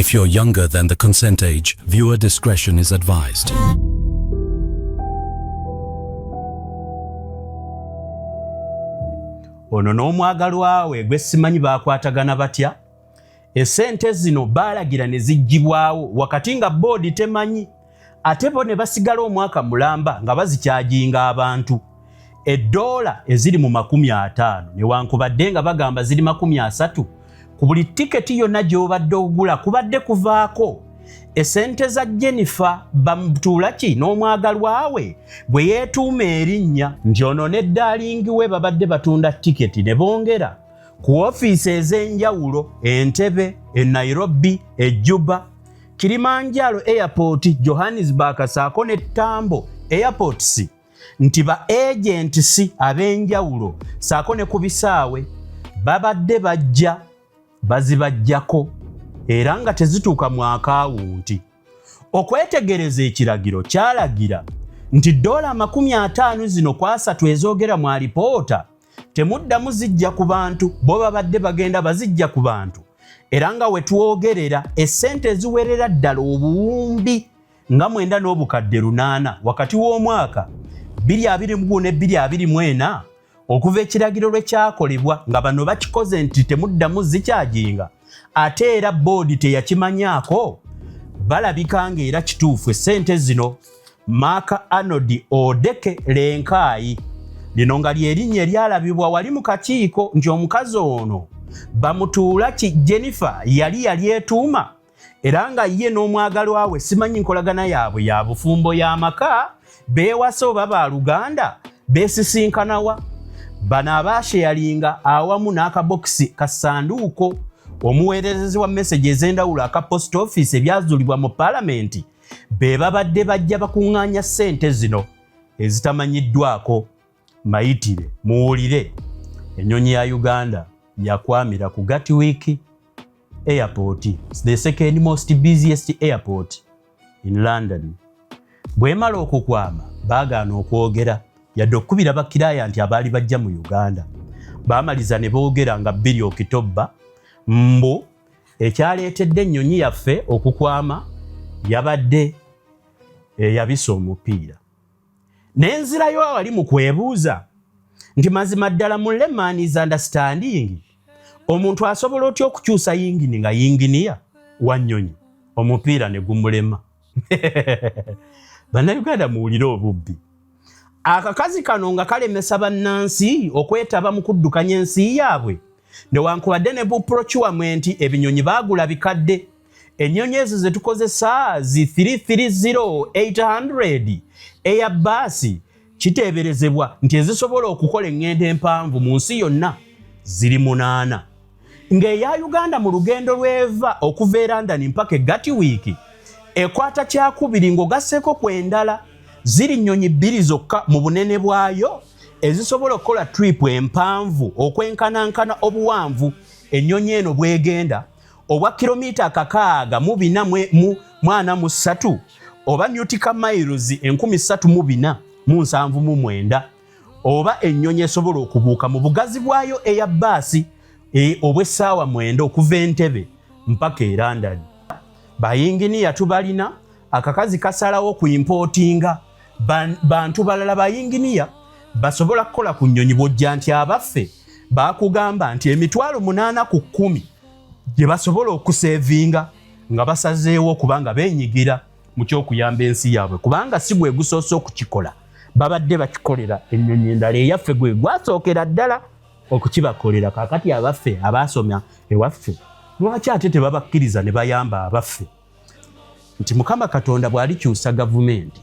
If you're younger than the consent age, viewer discretion is advised. Ono n'omwagalwa we gwe simanyi baakwatagana batya, esente zino baalagira ne ziggyibwawo wakati nga boodi temanyi, ate bo ne basigala omwaka mulamba nga bazikyajinga abantu eddoola eziri mu 50, newankubadde nga bagamba ziri 30 ku buli tiketi yonna gy'obadde ogula. Kubadde kuvaako esente za Jennifer Bamutuulaki n'omwagalwa we bwe yeetuuma erinnya nti ono ne darling we babadde batunda tiketi ne bongera ku ofiisi ez'enjawulo Entebbe, e Nairobi, e Juba, Kilimanjaro Airport, Johannesburg saako ne Tambo Airports, nti ba agents ab'enjawulo saako ne ku bisaawe babadde bajja bazibajjako era nga tezituuka mu akawunti. Okwetegereza ekiragiro kyalagira nti dola 50 zino ku asatu ezoogera mu alipoota temuddamu zijja ku bantu, bo babadde bagenda bazijja ku bantu, era nga we twogerera essente eziwerera ddala obuwumbi nga 8 n'obukadde 800 wakati w'omwaka 2021 ne 2024, okuva ekiragiro lwe kyakolebwa nga bano bakikoze nti temuddamu zikyajinga, ate era boodi teyakimanyaako. Balabika ng'era kituufu essente zino Mark Arnold Odeke Lenkaayi, lino nga lyerinnya eryalabibwa wali mu kakiiko nti omukazi ono bamutuula ki Jennifer yali yalyetuuma, era nga ye n'omwagalwa we simanyi nkolagana yaabwe ya bufumbo, y'amaka, beewasa oba baluganda, beesisinkanawa. Bano abaasheyalinga awamu n'akabokisi ka ssanduuko omuweerezezi wa message ez'endawulo aka post office ebyazuulibwa mu paalamenti, be babadde bajja bakuŋŋaanya ssente zino ezitamanyiddwako mayitire. Muwulire, ennyonyi ya Uganda yakwamira ku Gatwick Airport, the second most busiest airport in London. Bwemala okukwama, baagaana okwogera yadde okukubira bakiraaya nti abaali bajja mu Uganda. Baamaliza ne boogera nga 2 Okitobba mbu ekyaleetedde ennyonyi yaffe okukwama yabadde eyabisa omupiira. Nenzirayo awali mu kwebuuza nti mazima ddala mu layman's understanding, omuntu asobola otya okukyusa yingini nga yinginiya wa nnyonyi omupiira ne gumulema? Bannayuganda, muwulire obubbi. Akakazi kano nga kalemesa bannansi okwetaba mu kuddukanya ensi yaabwe, newankubadde ne bu procurement ebinyonyi baagula bikadde. Ennyonyi ezo ze tukozesa zi 330-800 Airbus, kiteeberezebwa nti ezisobola okukola eŋŋendo empanvu mu nsi yonna ziri 8, ng'eya Uganda mu lugendo lw'eva okuva e London mpaka e Gatwick ekwata kyakubiri ng'ogasseeko ku endala. Ziri nnyonyi bbiri zokka mu bunene bwayo ezisobola okukola trip empanvu okwenkanankana obuwanvu ennyonyi eno bwegenda, obwa kilomita 6,443 oba nautical miles 3479, oba ennyonyi esobola okubuuka mu bugazi bwayo eya baasi obw'essaawa 9 okuva Entebbe mpaka e London. Bayinginiya tubalina. Akakazi kasalawo ku importinga bantu balala bayinginiya basobola kukola ku nnyonyi. Bw'ojja nti abaffe bakugamba nti 800 ku 10 gye basobola okusevinga nga basazeewo okubanga beenyigira mu kyokuyamba ensi yaabwe, kubanga si gwe gusoose okukikola, babadde bakikolera ennyonyi endala, eyaffe gwe gwasookera ddala okukibakolera. Kaakati abaffe abaasoma ewaffe lwaki ate tebabakkiriza ne bayamba abaffe? Nti Mukama Katonda bw'alikyusa gavumenti,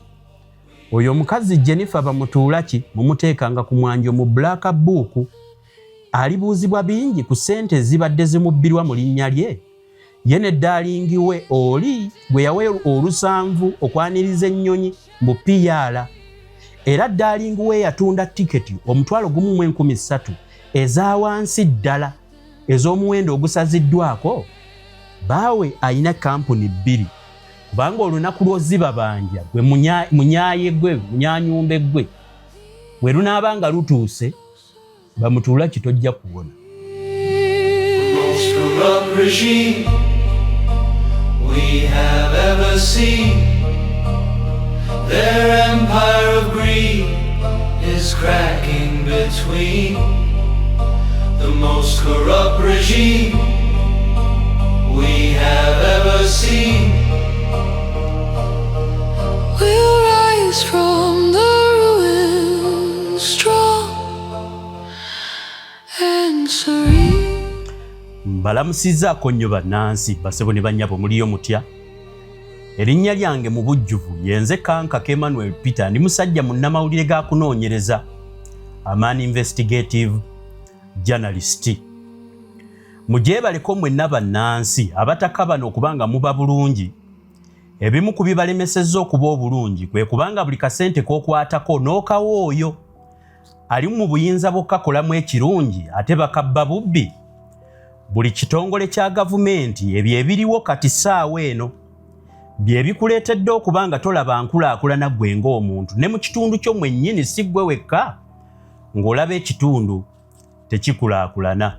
oyo omukazi Jennifer Bamutuulaki mumuteekanga ku mwanjo mu black book, alibuuzibwa bingi ku ssente ezibadde zimubbirwa mu linnya lye, ye ne darling we oli gwe yawa olusanvu okwaniriza ennyonyi mu PR. Era darling we yatunda tiketi 13,000 eza wansi ddala ez'omuwendo ogusaziddwako. Baawe ayina kampuni bbiri, kubanga olunaku lw'ozibabanja gwe munyaye gwe munyanyumbe gwe bwe lunaaba nga lutuuse, Bamutuula kitojja kuwona. Most corrupt regime. we have ever seen. Their empire of greed is cracking between the most corrupt regime we have ever seen. We'll rise from the ruins, strong and serene. Mbalamusizzaako nnyo bannansi, basebo ne bannyabo, muliyo mutya? Erinnya lyange mu bujjuvu yenze Kankaka Emmanuel Peter. Ndi musajja munnamawulire ga kunoonyereza, an investigative journalist. Mugyebaleko mwenna bannansi abataka bano okubanga muba bulungi. Ebimu ku bibalemesezza okuba obulungi kwe kubanga buli kasente k'okwatako n'okawa oyo ali mu buyinza bw'okkakolamu ekirungi, ate bakabba bubbi. Buli kitongole kya gavumenti, ebyo ebiriwo kati ssaawa eno bye bikuleetedde okuba nga tolaba nkulaakulana ggwe ng'omuntu ne mu kitundu kyo mwennyini. Si ggwe wekka ng'olaba ekitundu tekikulaakulana.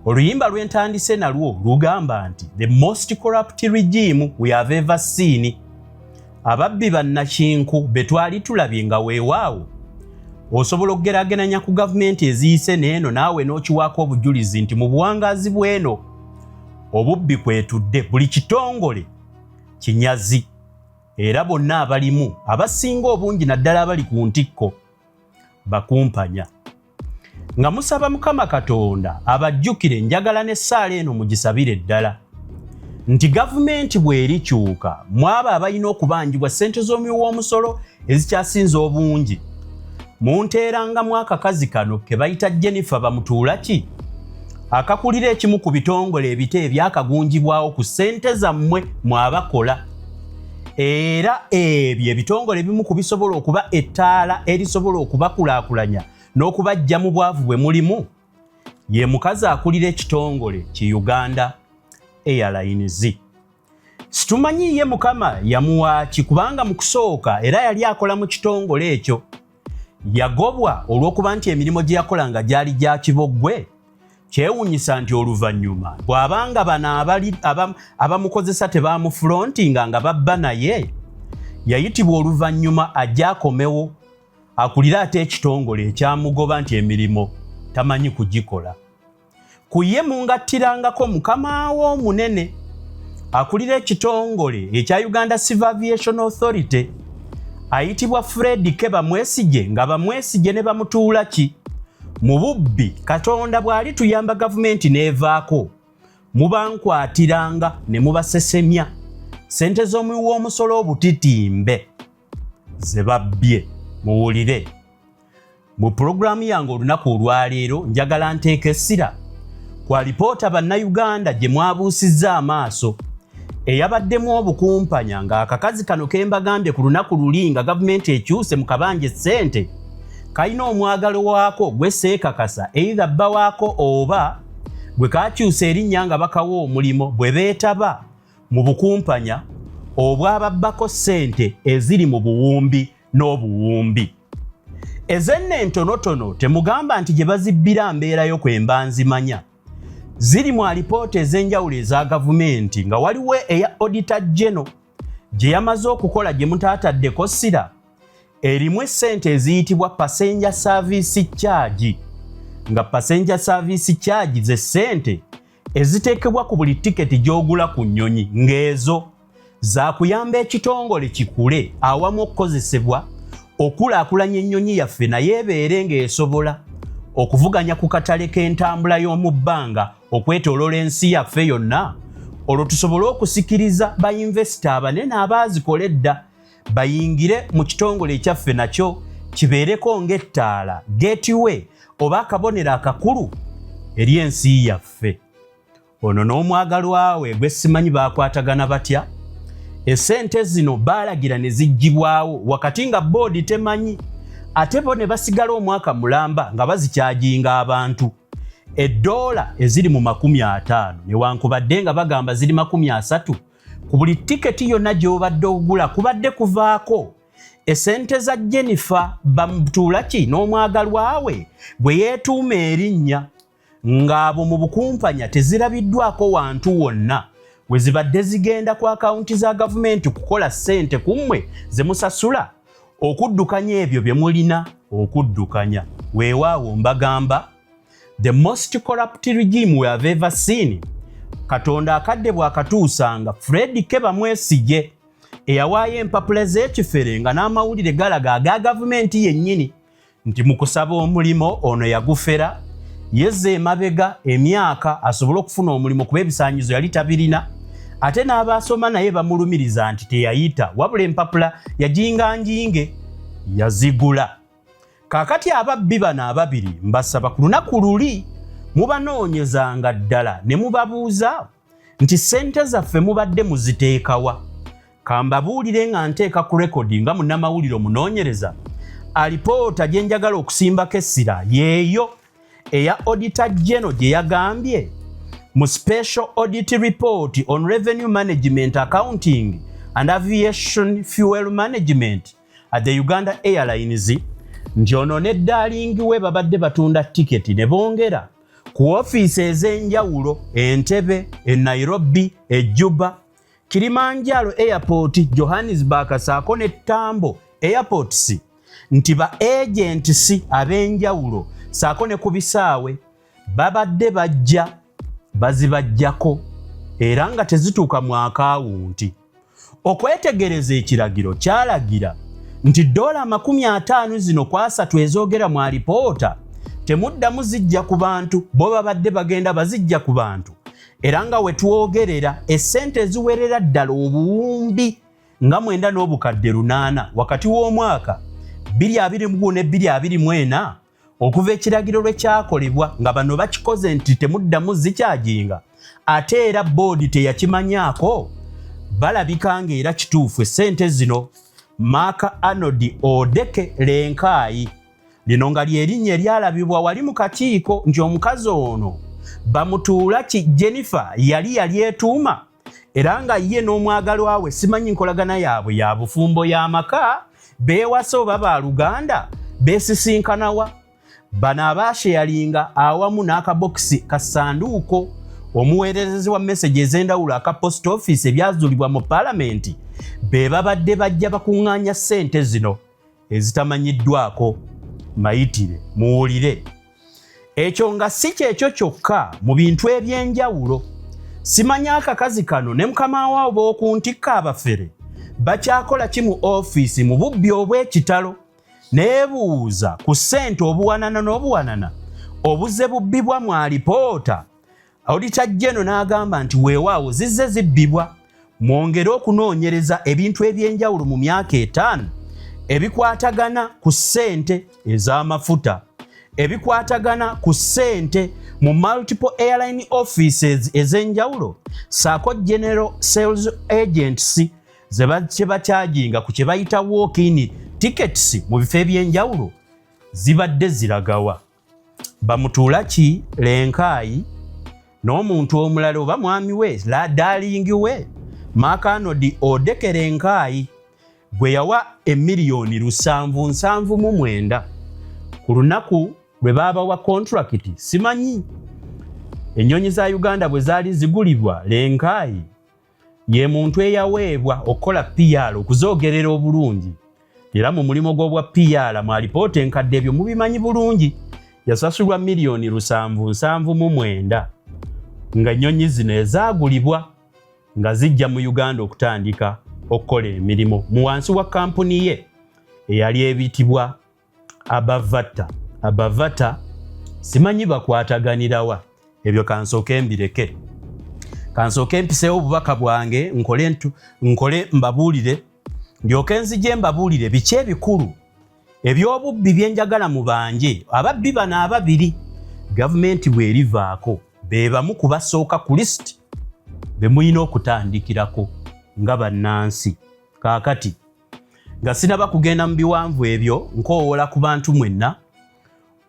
Oluyimba lwe ntandise nalwo lugamba nti "The most corrupt regime we have ever seen", ababbi bannakinku be twali tulabye, nga weewaawo osobola okugeraageranya ku gavumenti eziyise n'eno, naawe n'okiwaako obujulizi nti mu buwangaazi bw'eno obubbi kwetudde. Buli kitongole kinyazi, era bonna abalimu abasinga obungi, naddala abali ku ntikko, bakumpanya. Nga musaba Mukama Katonda abajjukire, njagala n'essaala eno mugisabire ddala nti gavumenti bw'erikyuka, mwabo abalina okubanjibwa ssente z'omuwi w'omusolo ezikyasinze obungi, munteerangamu akakazi kano ke bayita Jennifer Bamutuulaki, akakulira ekimu ku bitongole ebite ebyakagunjibwawo ku ssente zammwe mwabakola. Era ebyo ebitongole ebimu ku bisobola okuba ettaala erisobola okubakulaakulanya n'okubaggya mu bwavu bwe mulimu, ye mukazi akulira ekitongole ki Uganda Airlines. Situmanyi ye Mukama yamuwaaki, kubanga mu kusooka era yali akola mu kitongole ekyo, yagobwa olw'okuba nti emirimu gye yakolanga gyali gya kiboggwe. Kyewuunyisa nti oluvannyuma bw'abanga bano abamukozesa tebamufulontinga nga babba, naye yayitibwa oluvannyuma ajje akomewo akulire ate ekitongole ekyamugoba nti emirimu tamanyi kugikola. Ku ye mungattirangako mukama we omunene akulira ekitongole ekya Uganda Civil Aviation Authority ayitibwa Fred K Bamwesigye, nga Bamwesigye ne bamutuula ki mu bubbi. Katonda bw'ali tuyamba gavumenti n'evaako, mubankwatiranga ne mubasesemya sente z'omuwi w'omusolo obutitimbe ze babbye. Muwulire, mu pulogulaamu yange olunaku olwaleero njagala nteeka essira ku alipoota bannayuganda gye mwabuusizza amaaso eyabaddemu obukumpanya, ng'akakazi kano ke mbagambye ku lunaku luli nga gavumenti ekyuse mu kabanja essente kalina omwagalo waako gwe seekakasa, either bba waako oba gwe kakyusa erinnya nga bakawa omulimu, bwe beetaba mu bukumpanya obwababbako ssente eziri mu buwumbi n'obuwumbi. Ezenno entonotono temugamba nti gye bazibbira mbeerayo kwe mba nzimanya. Ziri mu alipoota ez'enjawulo eza gavumenti, nga waliwo eya Auditor General gye yamaze okukola gye mutaataddeko ssira, erimu essente eziyitibwa passenger service charge, nga passenger service charge ze ssente eziteekebwa ku buli tiketi gy'ogula ku nnyonyi, ng'ezo zaakuyamba ekitongole kikule awamu okukozesebwa okulaakulanya ennyonyi yaffe, naye ebeere ng'esobola okuvuganya ku katale k'entambula y'omu bbanga okwetooloola ensi yaffe yonna, olwo tusobole okusikiriza bayinvesita abanene abaazikola edda bayingire mu kitongole ekyaffe, nakyo kibeereko ng'ettaala, gateway oba akabonero akakulu eri ensi yaffe. Ono n'omwagalwa we gwe simanyi baakwatagana batya, essente zino baalagira ne ziggyibwawo wakati nga boodi temanyi, ate bo ne basigala omwaka mulamba nga bazikyajinga abantu eddoola eziri mu 50, newankubadde nga bagamba ziri 30 ku buli tiketi yonna gy'obadde ogula. Kubadde kuvaako esente za Jennifer Bamutuulaki n'omwagalwa we bwe yeetuuma erinnya, ng'abo mu bukumpanya tezirabiddwako wantu wonna. We zibadde zigenda ku akawunti za gavumenti kukola ssente ku mmwe ze musasula okuddukanya ebyo bye mulina okuddukanya. Weewaawo mbagamba, the most corrupt regime we have ever seen. Katonda akadde bw'akatuusanga Fred Keba Mwesigye eyawaayo empapula z'ekifere, nga n'amawulire galaga aga gavumenti yennyini nti mu kusaba omulimu ono yagufera, yezza emabega emyaka asobole okufuna omulimu kuba ebisaanyizo yali tabirina, ate n'abaasoma naye bamulumiriza nti teyayita, wabula empapula yajinganjinge yazigula. Kaakati ababbi bano ababiri mbasaba ku lunaku luli mubanoonyezanga ddala ne mubabuuza nti ssente zaffe mubadde muziteekawa. Kambabuulire nga nteeka ku rekodi nga munnamawulire omunoonyereza, alipoota gye njagala okusimbako essira yeeyo eya Auditor General gye yagambye mu Special Audit Report on Revenue Management, Accounting and Aviation Fuel Management at the Uganda Airlines, nti ono ne darling we babadde batunda tiketi ne bongera ku ofiisi ez'enjawulo Entebbe, e Nairobi, e Juba, Kilimanjaro Airport, Johannesburg saako ne Tambo Airports, nti ba agents ab'enjawulo saako ne ku bisaawe babadde bajja bazibajjako era nga tezituuka mu akawunti. Okwetegereza ekiragiro kyalagira nti dola 50 zino ku asatu ezoogera mu alipoota temuddamu zijja ku bantu, bo babadde bagenda bazijja ku bantu, era nga we twogerera essente eziwerera ddala obuwumbi nga 8,800 wakati w'omwaka 2021 ne 2024, okuva ekiragiro lwe kyakolebwa nga bano bakikoze nti temuddamu zikyajinga, ate era boodi teyakimanyaako. Balabika ng'era kituufu essente zino Mark Arnold Odeke Lenkaayi, lino nga lyerinnya eryalabibwa wali mu kakiiko nti omukazi ono bamutuula ki Jennifer yali yalyetuuma, era nga ye n'omwagalwa we simanyi nkolagana yaabwe ya bufumbo, y'amaka, beewasa oba baluganda, beesisinkanawa. Bano abaasheyalinga awamu n'akabokisi ka ssanduuko omuweerezezi wa message ez'endawulo aka post office ebyazuulibwa mu paalamenti, be babadde bajja bakuŋŋaanya ssente zino ezitamanyiddwako mayitire. Muwulire ekyo, nga si kyekyo kyokka, mu bintu ebyenjawulo simanya akakazi kano ne mukama waabo b'oku ntikko abafere bakyakola ki mu ofiisi mu bubbi obw'ekitalo. Neebuuza ku ssente obuwanana n'obuwanana obuze bubbibwa mu alipoota. Auditor General n'agamba nti weewaawo zizze zibbibwa, mwongere okunoonyereza ebintu ebyenjawulo mu myaka 5 ebikwatagana ku ssente ez'amafuta, ebikwatagana ku ssente mu multiple airline offices ez'enjawulo saako general sales agents ze bakyajinga ku kye bayita walk-in tickets mu bifo ebyenjawulo, zibadde ziragawa. Bamutuula ki Lenkaayi n'omuntu omulala oba mwami we, darling we Mark Arnold Odeke Lenkaayi gwe yawa emiliyoni 779 ku lunaku lwe baabawa contract. Simanyi ennyonyi za Uganda bwe zaali zigulibwa, Lenkaayi ye muntu eyaweebwa okukola PR, okuzoogerera obulungi, era mu mulimu gw'obwa PR mu alipoota enkadde ebyo mubimanyi bulungi, yasasulwa miliyoni 779 nga ennyonyi zino ezaagulibwa nga zijja mu Uganda okutandika okukola emirimu mu wansi wa kampuni ye eyali ebitibwa Abavata. Abavata simanyi bakwataganirawa ebyo, kansooke mbireke, kansooke mpiseewo obubaka bwange, nkole nkole mbabuulire, ndyoke nzije mbabuulire biki ebikulu eby'obubbi byenjagala mu banje. Ababbi bano ababiri gavumenti bw'erivaako be bamu ku basooka ku lisiti be mulina okutandikirako nga bannansi. Kaakati nga sinaba kugenda mu biwanvu ebyo, nkoowola ku bantu mwenna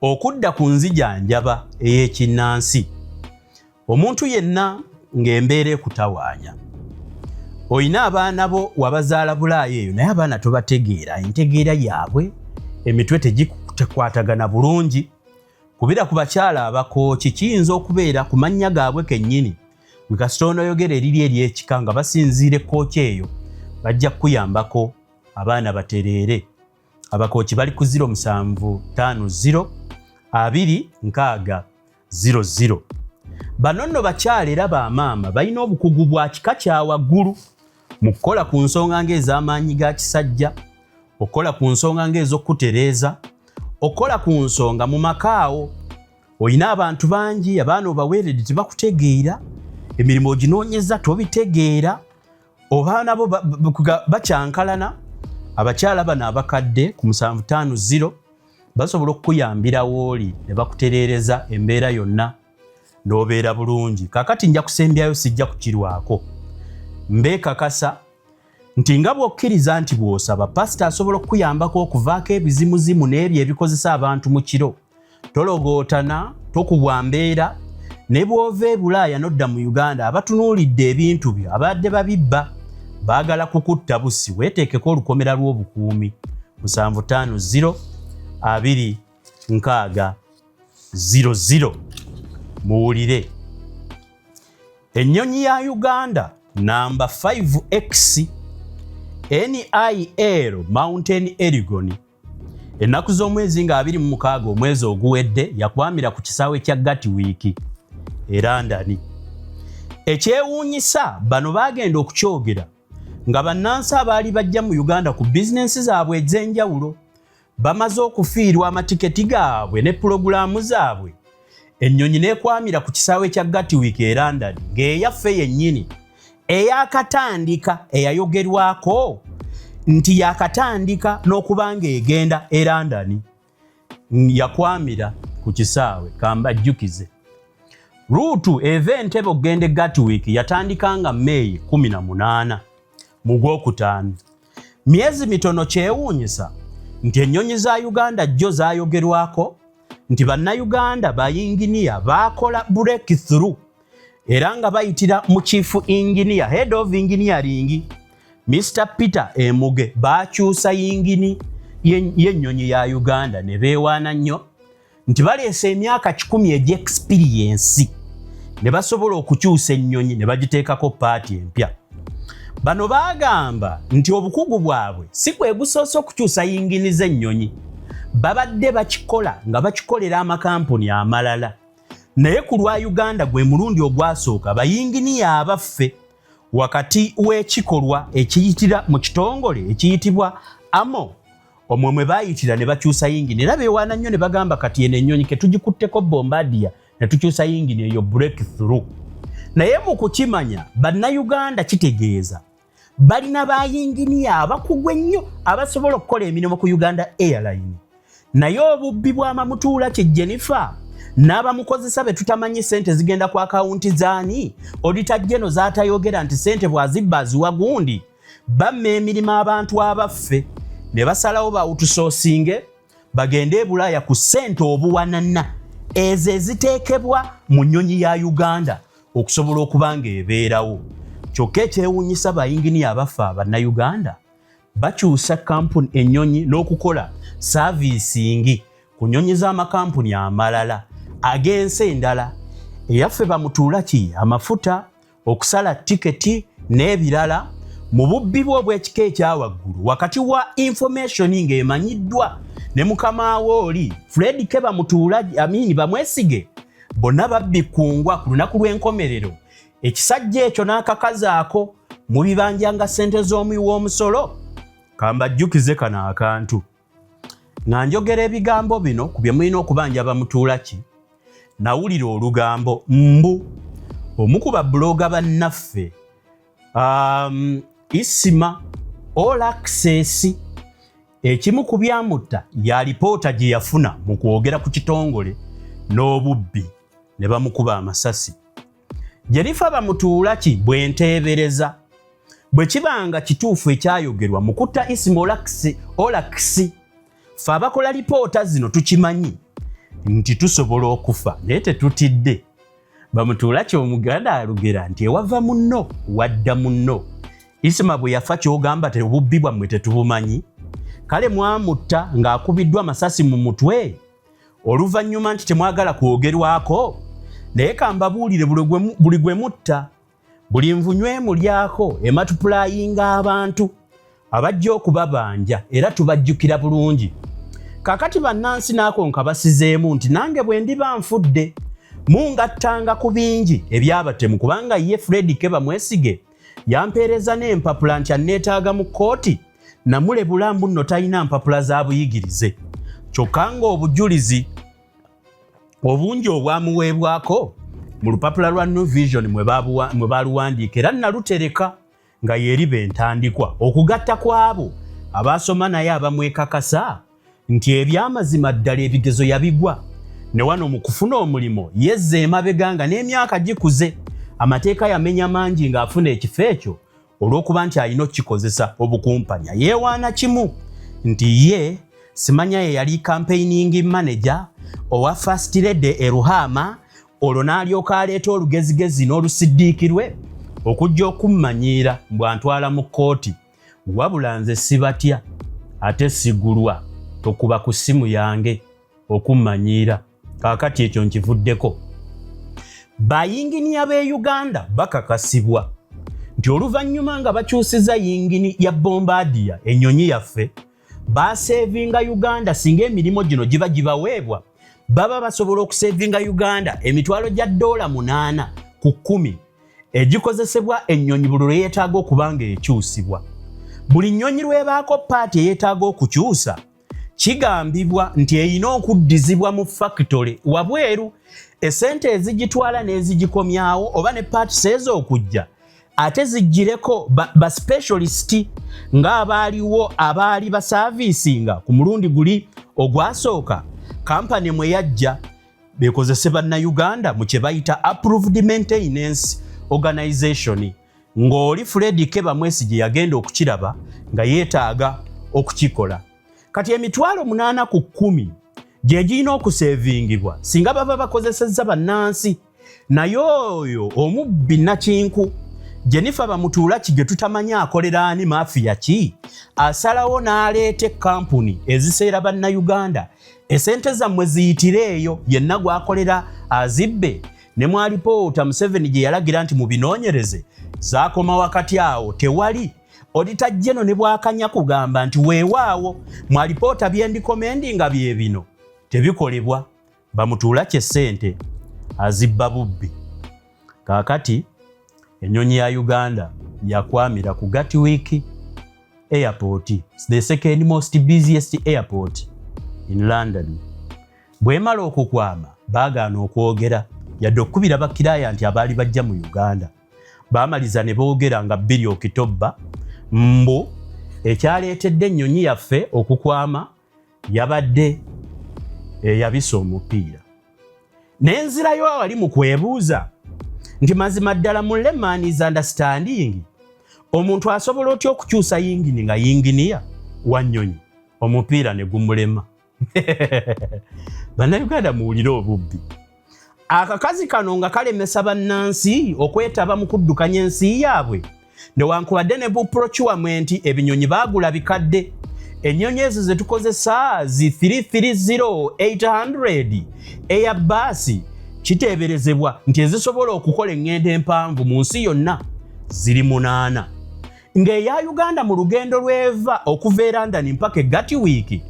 okudda ku nzijanjaba ey'ekinnansi. Omuntu yenna ng'embeera ekutawaanya, olina abaana bo wabazaala Bulaaya eyo, naye abaana tobategeera, entegeera yaabwe emitwe tegikwatagana bulungi, kubira ku bakyala abakooki, kiyinza okubeera ku mannya gaabwe kennyini. Gwe kasita onoyogera eriri ery'ekika nga basinziira ekkooki eyo, bajja kukuyambako abaana batereere. Abakooki bali ku 0750 2 6 00. Bano nno bakyala era bamaama balina obukugu bwa kika kya waggulu mu kukola ku nsonga ng'ez'amaanyi ga kisajja, okukola ku nsonga ng'ez'okukutereeza, okukola ku nsonga mu makaawo. Olina abantu bangi, abaana obaweeredde tebakutegeera, emirimu oginoonyeza tobitegeera, obaana bo bakyankalana. Abakyala bano abakadde ku 750 basobola okukuyambira wooli ne bakutereereza embeera yonna n'obeera bulungi. Kaakati nja kusembyayo, sijja kukirwako, mbeekakasa nti nga bw'okkiriza nti bw'osaba pasita asobola okukuyambako okuvaako ebizimuzimu n'ebyo ebikozesa abantu mu kiro, tologootana, tokubwa mbeera. Ne bw'ova e Bulaaya n'odda mu Uganda, abatunuulidde ebintu byo abadde babibba baagala kukutta busi. Weeteekeko olukomera lw'obukuumi, 750 2 6 00. Muwulire, ennyonyi ya Uganda namba 5X NIL Mountain Elgon, ennaku z'omwezi nga 26 omwezi oguwedde, yakwamira ku kisaawe kya Gatwick e London. Ekyewuunyisa, bano baagenda okukyogera nga bannansi abaali bajja mu Uganda ku bizinensi zaabwe ez'enjawulo bamaze okufiirwa amatiketi gaabwe ne pulogulaamu zaabwe. Ennyonyi n'ekwamira ku kisaawe kya Gatwick e London ng'eyaffe yennyini eyakatandika, eyayogerwako nti yakatandika n'okuba ng'egenda e London, yakwamira ku kisaawe. Kambajjukize, route eva Entebbe okugenda e Gatwick yatandika nga Meeyi 18 mu gwokutaano, myezi mitono. Kyewuunyisa nti ennyonyi za Uganda jjo zayogerwako nti Bannayuganda bayinginiya baakola breakthrough, era nga bayitira mu chief engineer, head of engineering, Mr Peter Emuge, baakyusa yingini y'ennyonyi ya Uganda ne beewaana nnyo nti baleese emyaka 100 egy'experience ne basobola okukyusa ennyonyi ne bagiteekako part empya. Bano baagamba nti obukugu bwabwe si kwe gusoose okukyusa yingini z'ennyonyi, babadde bakikola nga bakikolera amakampuni amalala, naye ku lwa Uganda gwe mulundi ogwasooka bayinginiya abaffe wakati w'ekikolwa ekiyitira mu kitongole ekiyitibwa amo omwe mwe baayitira ne bakyusa yingini. Era beewaana nnyo ne bagamba, kati eno ennyonyi ke tugikutteko Bombardier ne tukyusa yingini eyo, breakthrough. Naye mu kukimanya, Bannayuganda kitegeeza balina bayinginiya abakugu ennyo abasobola okukola emirimu ku Uganda Airline, naye obubbi bw'amamutuula kye Jennifer n'abamukozesa be tutamanyi sente zigenda ku akawunti zaani, Auditor General z'atayogera nti sente bw'azibba aziwa gundi, bamma emirimu abantu abaffe ne basalawo bawutusoosinge bagende e Bulaaya ku ssente obuwanana ezo eziteekebwa mu nnyonyi ya Uganda okusobola okuba ng'ebeerawo. Kyokka ekyewuunyisa, bayinginiya abaffe Abannayuganda bakyusa kampuni ennyonyi n'okukola servicing ku nnyonyi z'amakampuni amalala ag'ensi endala, eyaffe bamutuula ki amafuta, okusala tiketi n'ebirala mu bubbi bwe obw'ekika ekyawaggulu, wakati wa information ng'emanyiddwa ne mukama we oli Fred ke bamutuula amini bamwesige, bonna babbikungwa ku lunaku lw'enkomerero. Ekisajja ekyo n'akakazaako mu bibanja nga ssente z'omuwi w'omusolo. Kambajjukize kano akantu nga njogera ebigambo bino ku bye mulina okubanja bamutuula ki. Nawulira olugambo mbu omu ku babuloga bannaffe, Isima All Access, ekimu ku byamutta ya lipoota gye yafuna mu kwogera ku kitongole n'obubbi ne bamukuba amasasi. Jennifer bamutuula ki, bwe nteebereza bwe kibanga kituufu ekyayogerwa mu kutta Isima Olax, fe abakola lipoota zino tukimanyi nti tusobola okufa naye tetutidde. Bamutuula ki, Omuganda alugera nti ewava munno wadda munno. Isima bwe yafa, kyogamba obubbi bwammwe tetubumanyi? Kale mwamutta ng'akubiddwa amasasi mu mutwe, oluvannyuma nti temwagala kwogerwako. Naye kambabuulire, buli gwe mutta. Buli nvunyu emulyako emultiplyinga abantu abajja okubabanja, era tubajjukira bulungi. Kakati bannansi, naako nkabasizeemu nti nange bwe ndiba nfudde, mungattanga ku bingi ebyabatemu, kubanga ye Fred Keba Mwesige yampeereza n'empapula nti anneetaaga mu kkooti. Namulebula mbu nno talina mpapula za buyigirize, kyokka ng'obujulizi obungi obwamuweebwako mu lupapula lwa New Vision mwe baluwandiika, era nalutereka nga yeeriba entandikwa okugatta ku abo abaasoma naye abamwekakasa nti ebyamazima ddala ebigezo yabigwa. Ne wano mu kufuna omulimu yezza emabega nga n'emyaka gikuze, amateeka yamenya mangi ng'afuna ekifo ekyo olw'okuba nti alina okukikozesa obukumpanya. Yeewaana kimu nti ye simanya ye yali campaigning manager owa First Lady Eruhama, olwo n'alyoka aleeta olugezigezi n'olusiddiikirwe okujja okummanyiira mbw'antwala mu kkooti. Wabula nze sibatya ate sigulwa, tokuba ku ssimu yange okummanyiira. Kaakati ekyo nkivuddeko. Bayinginiya b'e Uganda bakakasibwa nti oluvannyuma nga bakyusiza yingini ya Bombardier, ennyonyi yaffe, basevinga Uganda, singa emirimu gino giba gibaweebwa, baba basobola okusevinga Uganda emitwalo gya $8 ku 10 egikozesebwa ennyonyi buli lwe yeetaaga okuba nga ekyusibwa. Buli nnyonyi lwebaako part eyeetaaga okukyusa, kigambibwa nti erina okuddizibwa mu factory wabweru, esente ezigitwala n'ezigikomyawo oba ne parts ez'okujja ate zijjireko ba specialist ng'abaaliwo abaali baservicinga ku mulundi guli ogwasooka kampani mwe yajja, bekozese Bannayuganda mu kye bayita approved maintenance organization. Ng'oli Fred Keba Mwesige yagenda okukiraba nga yeetaaga okukikola. Kati emitwalo 8 ku 10 gye girina okusevingibwa singa baba bakozesezza bannansi. Naye oyo omubbi nakinku Jennifer Bamutuula ki gye tutamanyi akolera ani, mafia ki, asalawo n'aleeta ekkampuni eziseera Bannayuganda, esente zammwe ziyitire eyo, yenna gwakolera azibbe. Ne mu alipoota Museveni gye yalagira nti mubinoonyereze, zaakoma wakati awo, tewali Auditor General ne bwakanya kugamba nti weewaawo mu alipoota byendirecommendinga bye bino, tebikolebwa. Bamutuula kye ssente azibba bubbi. Kaakati ennyonyi ya Uganda yakwamira ku Gatwick Airport, the second most busiest airport in London. Bwemala okukwama, baagaana okwogera yadde okukubira bakiraaya nti abaali bajja mu Uganda. Baamaliza ne boogera nga 2 Okitobba mbu ekyaleetedde ennyonyi yaffe okukwama yabadde eyabisa omupiira. Nenzirayo awali mu kwebuuza nti mazima ddala mu layman's understanding, omuntu asobola otya okukyusa yingini nga yinginiya wa nnyonyi, omupiira ne gumulema? Bannayuganda, muwulire obubbi. Akakazi kano nga kalemesa bannansi okwetaba mu kuddukanya ensi yaabwe, newankubadde ne bu procurement ebinyonyi baagula bikadde. Ennyonyi ezo ze tukozesa zi 330800 Airbus, kiteeberezebwa nti ezisobola okukola eŋŋendo empanvu mu nsi yonna ziri 8, ng'eya Uganda mu lugendo lw'eva okuva e London mpaka e Gatwick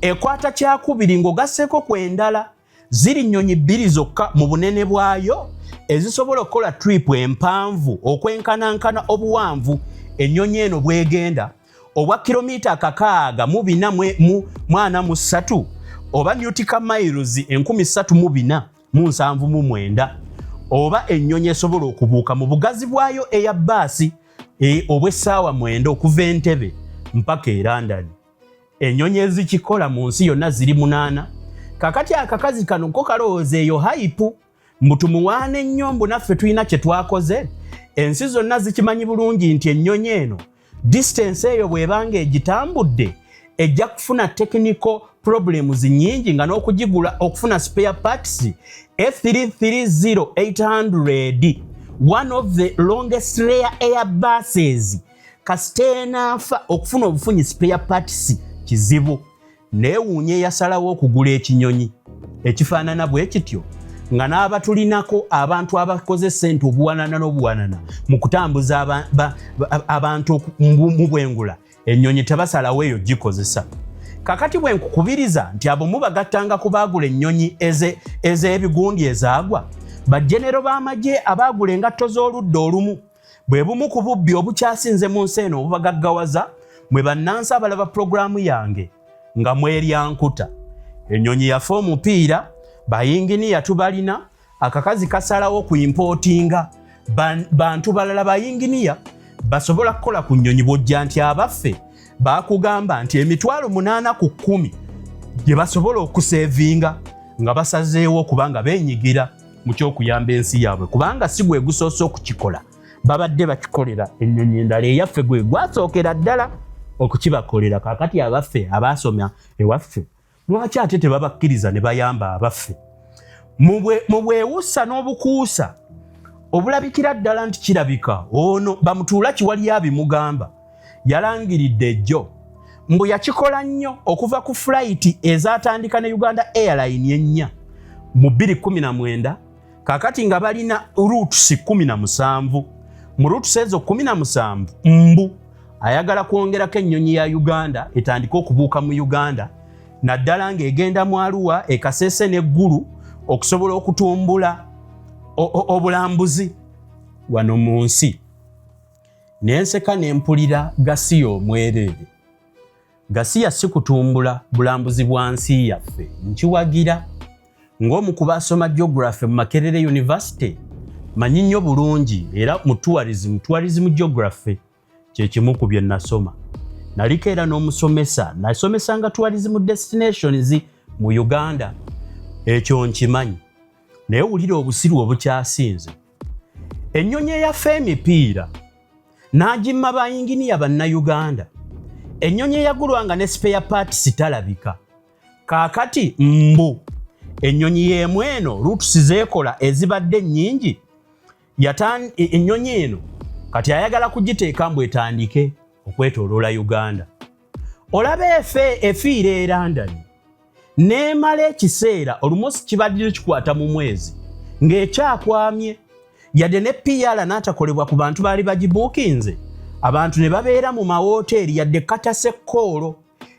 ekwata kyakubiri ng'ogasseeko ku endala. Ziri nnyonyi bbiri zokka mu bunene bwayo ezisobola okukola trip empanvu okwenkanankana obuwanvu ennyonyi eno bwegenda, obwa kilomita 6443 oba nautical miles 3479, oba ennyonyi esobola okubuuka mu bugazi bwayo eya baasi obw'essaawa 9 okuva Entebbe mpaka e London. Ennyonyi ezikikola mu nsi yonna ziri 8. Kakati akakazi kano ko kalowooza eyo hype, mbu tumuwaane nnyo, mbu naffe tulina kye twakoze. Ensi zonna zikimanyi bulungi nti ennyonyi eno distance eyo bw'ebanga egitambudde ejja kufuna technical problems nnyingi, nga n'okugigula okufuna spare parts. A330-800, one of the longest rare Airbuses, kasita enaafa, okufuna obufunyi spare parts kizibu. Neewuunya eyasalawo okugula ekinyonyi ekifaanana bwe kityo Nga n'abatulinako abantu abakoze ssente obuwanana n'obuwanana mu kutambuza abantu mu bwengula, ennyonyi tebasalawo eyo gikozesa. Kakati bwe nkukubiriza nti abo mubagattanga ku baagula ennyonyi ez'ebigundi ezaagwa, bajenero b'amagye abaagula engatto z'oludda olumu, bwe bumu ku bubbi obukyasinze mu nsi eno obubagaggawaza. Mwe bannansi abalaba pulogulaamu yange nga mwerya nkuta, ennyonyi yafe omupiira, bayinginiya tubalina. Akakazi kasalawo ku importinga bantu balala bayinginiya basobola kukola ku nnyonyi. Bw'ojja nti abaffe bakugamba nti 800 ku 10 gye basobola okusevinga nga basazeewo okuba nga beenyigira mu kyokuyamba ensi yaabwe, kubanga si gwe gusoose okukikola, babadde bakikolera ennyonyi endala, eyaffe gwe gwasookera ddala okukibakolera. Kaakati abaffe abaasoma ewaffe lwaki ate tebabakkiriza ne bayamba abaffe mu bwewusa n'obukuusa obulabikira ddala nti kirabika ono bamutuula kiwali abimugamba? Yalangiridde ejjo mbu yakikola nnyo okuva ku flight ezatandika ne Uganda Airline ennya mu 2019. Kakati nga balina routes 17. Mu routes ezo 17, mbu ayagala kwongerako ennyonyi ya Uganda etandike okubuuka mu Uganda, naddala ng'egenda mu Arua, Ekasese n'eggulu, okusobola okutumbula obulambuzi wano mu nsi. Nenseka nempulira gasiya omwereere, gasiya si kutumbula bulambuzi bwa nsi yaffe. Nkiwagira ng'omu ku basoma geography mu Makerere University, manyi nnyo bulungi, era mu tourism, tourism geography kyekimu ku bye nasoma. Naliko era n'omusomesa, nasomesanga tourism destinations mu Uganda, ekyo nkimanyi. Naye wulira obusiru obukyasinze: ennyonyi eyaffe emipiira n'agimma bayinginiya Bannayuganda, ennyonyi eyagulwanga ne spare parts talabika. Kaakati mbu ennyonyi y'emu eno routes zeekola ezibadde ennyingi, ennyonyi eno kati ayagala kugiteeka mbu etandike okwetooloola Uganda. Olaba efe efiira e London neemala ekiseera olumosi kibadde kikwata mu mwezi ng'ekyakwamye, yadde ne PR n'atakolebwa ku bantu baali bagibuukinze, abantu ne babeera mu mawoteeri, yadde katase call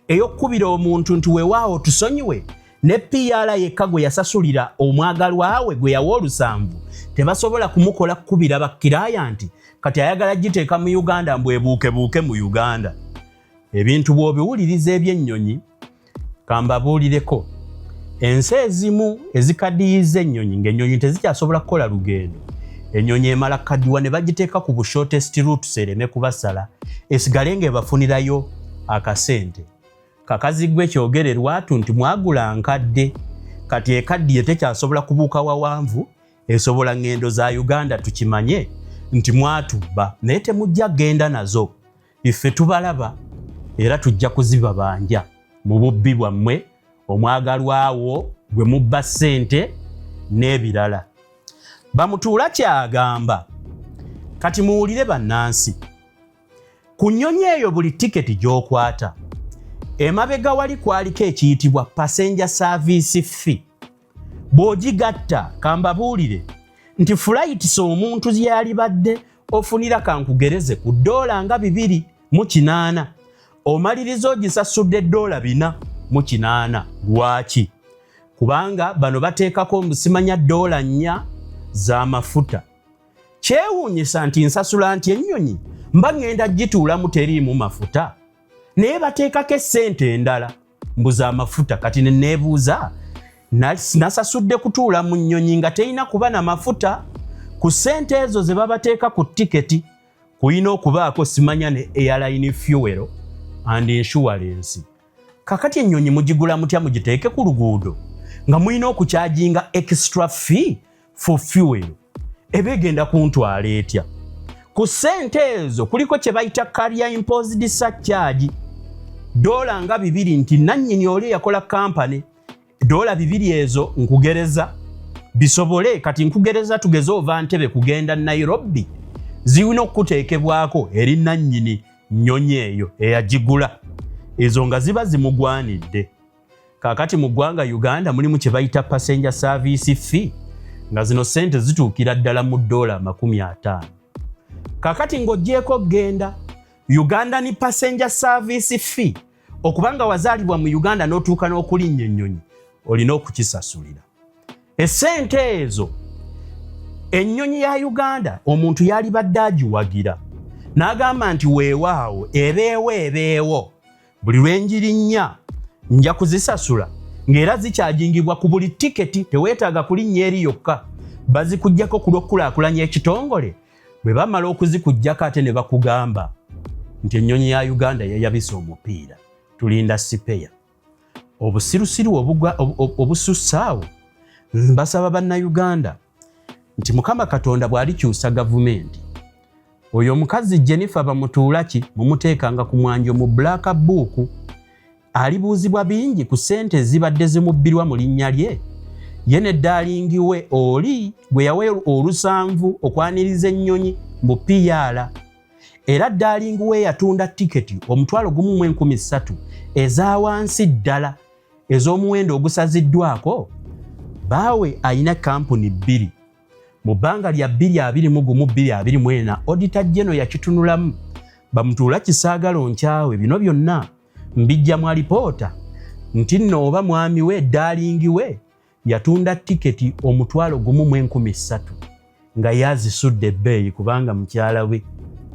ey'okkubira omuntu nti weewaawo tusonyiwe, ne PR yekka gwe yasasulira omwagalwa we gwe yawa olusanvu tebasobola kumukola kukubira bakkiraaya nti kati ayagala giteeka mu Uganda mbu ebuukebuuke mu Uganda. Ebintu bw'obiwuliriza ebyennyonyi, kambabuulireko, ensi ezimu ezikaddiyiza ennyonyi ng'ennyonyi tezikyasobola kukola lugendo, ennyonyi emala kadiwa ne bagiteeka ku bu shortest routes ereme kubasala, esigale ng'ebafunirayo akasente. Kakazi gwe kyogere lwatu nti mwagula nkadde, kati ekaddiye tekyasobola kubuuka wawanvu, esobola ŋŋendo za Uganda. Tukimanye nti mwatubba, naye temujja genda nazo, ife tubalaba era tujja kuzibabanja mu bubbi bwammwe, omwagalwawo gwe mubba ssente n'ebirala. Bamutuula kyagamba kati muwulire bannansi, ku nnyonyi eyo buli tiketi gy'okwata emabega wali kwaliko ekiyitibwa passenger service fee. Bw'ogigatta, kambabuulire nti flights omuntu yalibadde ofunira, kankugereze ku ddoola nga 280, omaliriza ogisasudde ddoola 480. Lwaki? Kubanga bano bateekako mbusimanya ddoola 4 z'amafuta. Kyewuunyisa nti nsasula nti ennyonyi mba ŋŋenda gituulamu teriimu mafuta, naye bateekako essente endala mbu z'amafuta. Kati ne neebuuza, nasasudde kutuula mu nnyonyi nga terina kuba na mafuta? Ku ssente ezo ze babateeka ku tiketi kuyina okubaako simanya ne airline fuel and insurance. Kakati ennyonyi mugigula mutya mugiteeke ku luguudo nga mulina okukyajinga extra fee for fuel? Eba egenda kuntwala etya? Ku ssente ezo kuliko kye bayita carrier imposed surcharge, dola nga 2, nti nannyini oli eyakola kampany dola 2 ezo nkugereza bisobole. Kati nkugereza, tugeze ova Ntebe kugenda Nairobi, zirina okuteekebwako eri nannyini nnyonyi eyo eyagigula, ezo nga ziba zimugwanidde. Kaakati mu ggwanga Uganda mulimu kye bayita passenger service fee. Nga zino ssente zituukira ddala mu ddoola 50. Kakati ng'oggyeeko genda Ugandan passenger service fee, okubanga wazaalibwa mu Uganda n'otuuka n'okulinnya ennyonyi, olina okukisasulira essente ezo. Ennyonyi ya Uganda omuntu yalibadde agiwagira n'agamba nti weewaawo, ebeewo ebeewo, buli lwenjirinnya nja kuzisasula, ng'era zikyajingibwa ku buli tiketi. Teweetaaga kulinnya eri yokka, bazikugjako ku lw'okukulaakulanya ekitongole. Bwe bamala okuzikugjako, ate ne bakugamba nti ennyonyi ya Uganda yayabisa omupiira, tulinda spare. Obusirusiru obusussaawo. Mbasaba Bannayuganda nti Mukama Katonda bw'alikyusa gavumenti, oyo omukazi Jennifer Bamutuulaki mumuteekanga ku mwanjo mu black book. Alibuuzibwa bingi ku ssente ezibadde zimubbirwa mu linnya lye, ye ne darling we oli gwe yawa olusanvu okwaniriza ennyonyi mu PR. Era darling we yatunda tiketi 13,000 eza wansi ddala ez'omuwendo ogusaziddwako. Baawe ayina kampuni bbiri mu bbanga lya 2021 24. Auditor General yakitunulamu. Bamutuula kisaagala onkyawe, bino byonna mbijja mu alipoota nti nno oba mwami we, darling we, yatunda tiketi 13,000 nga yazisudde ebbeeyi, kubanga mukyala we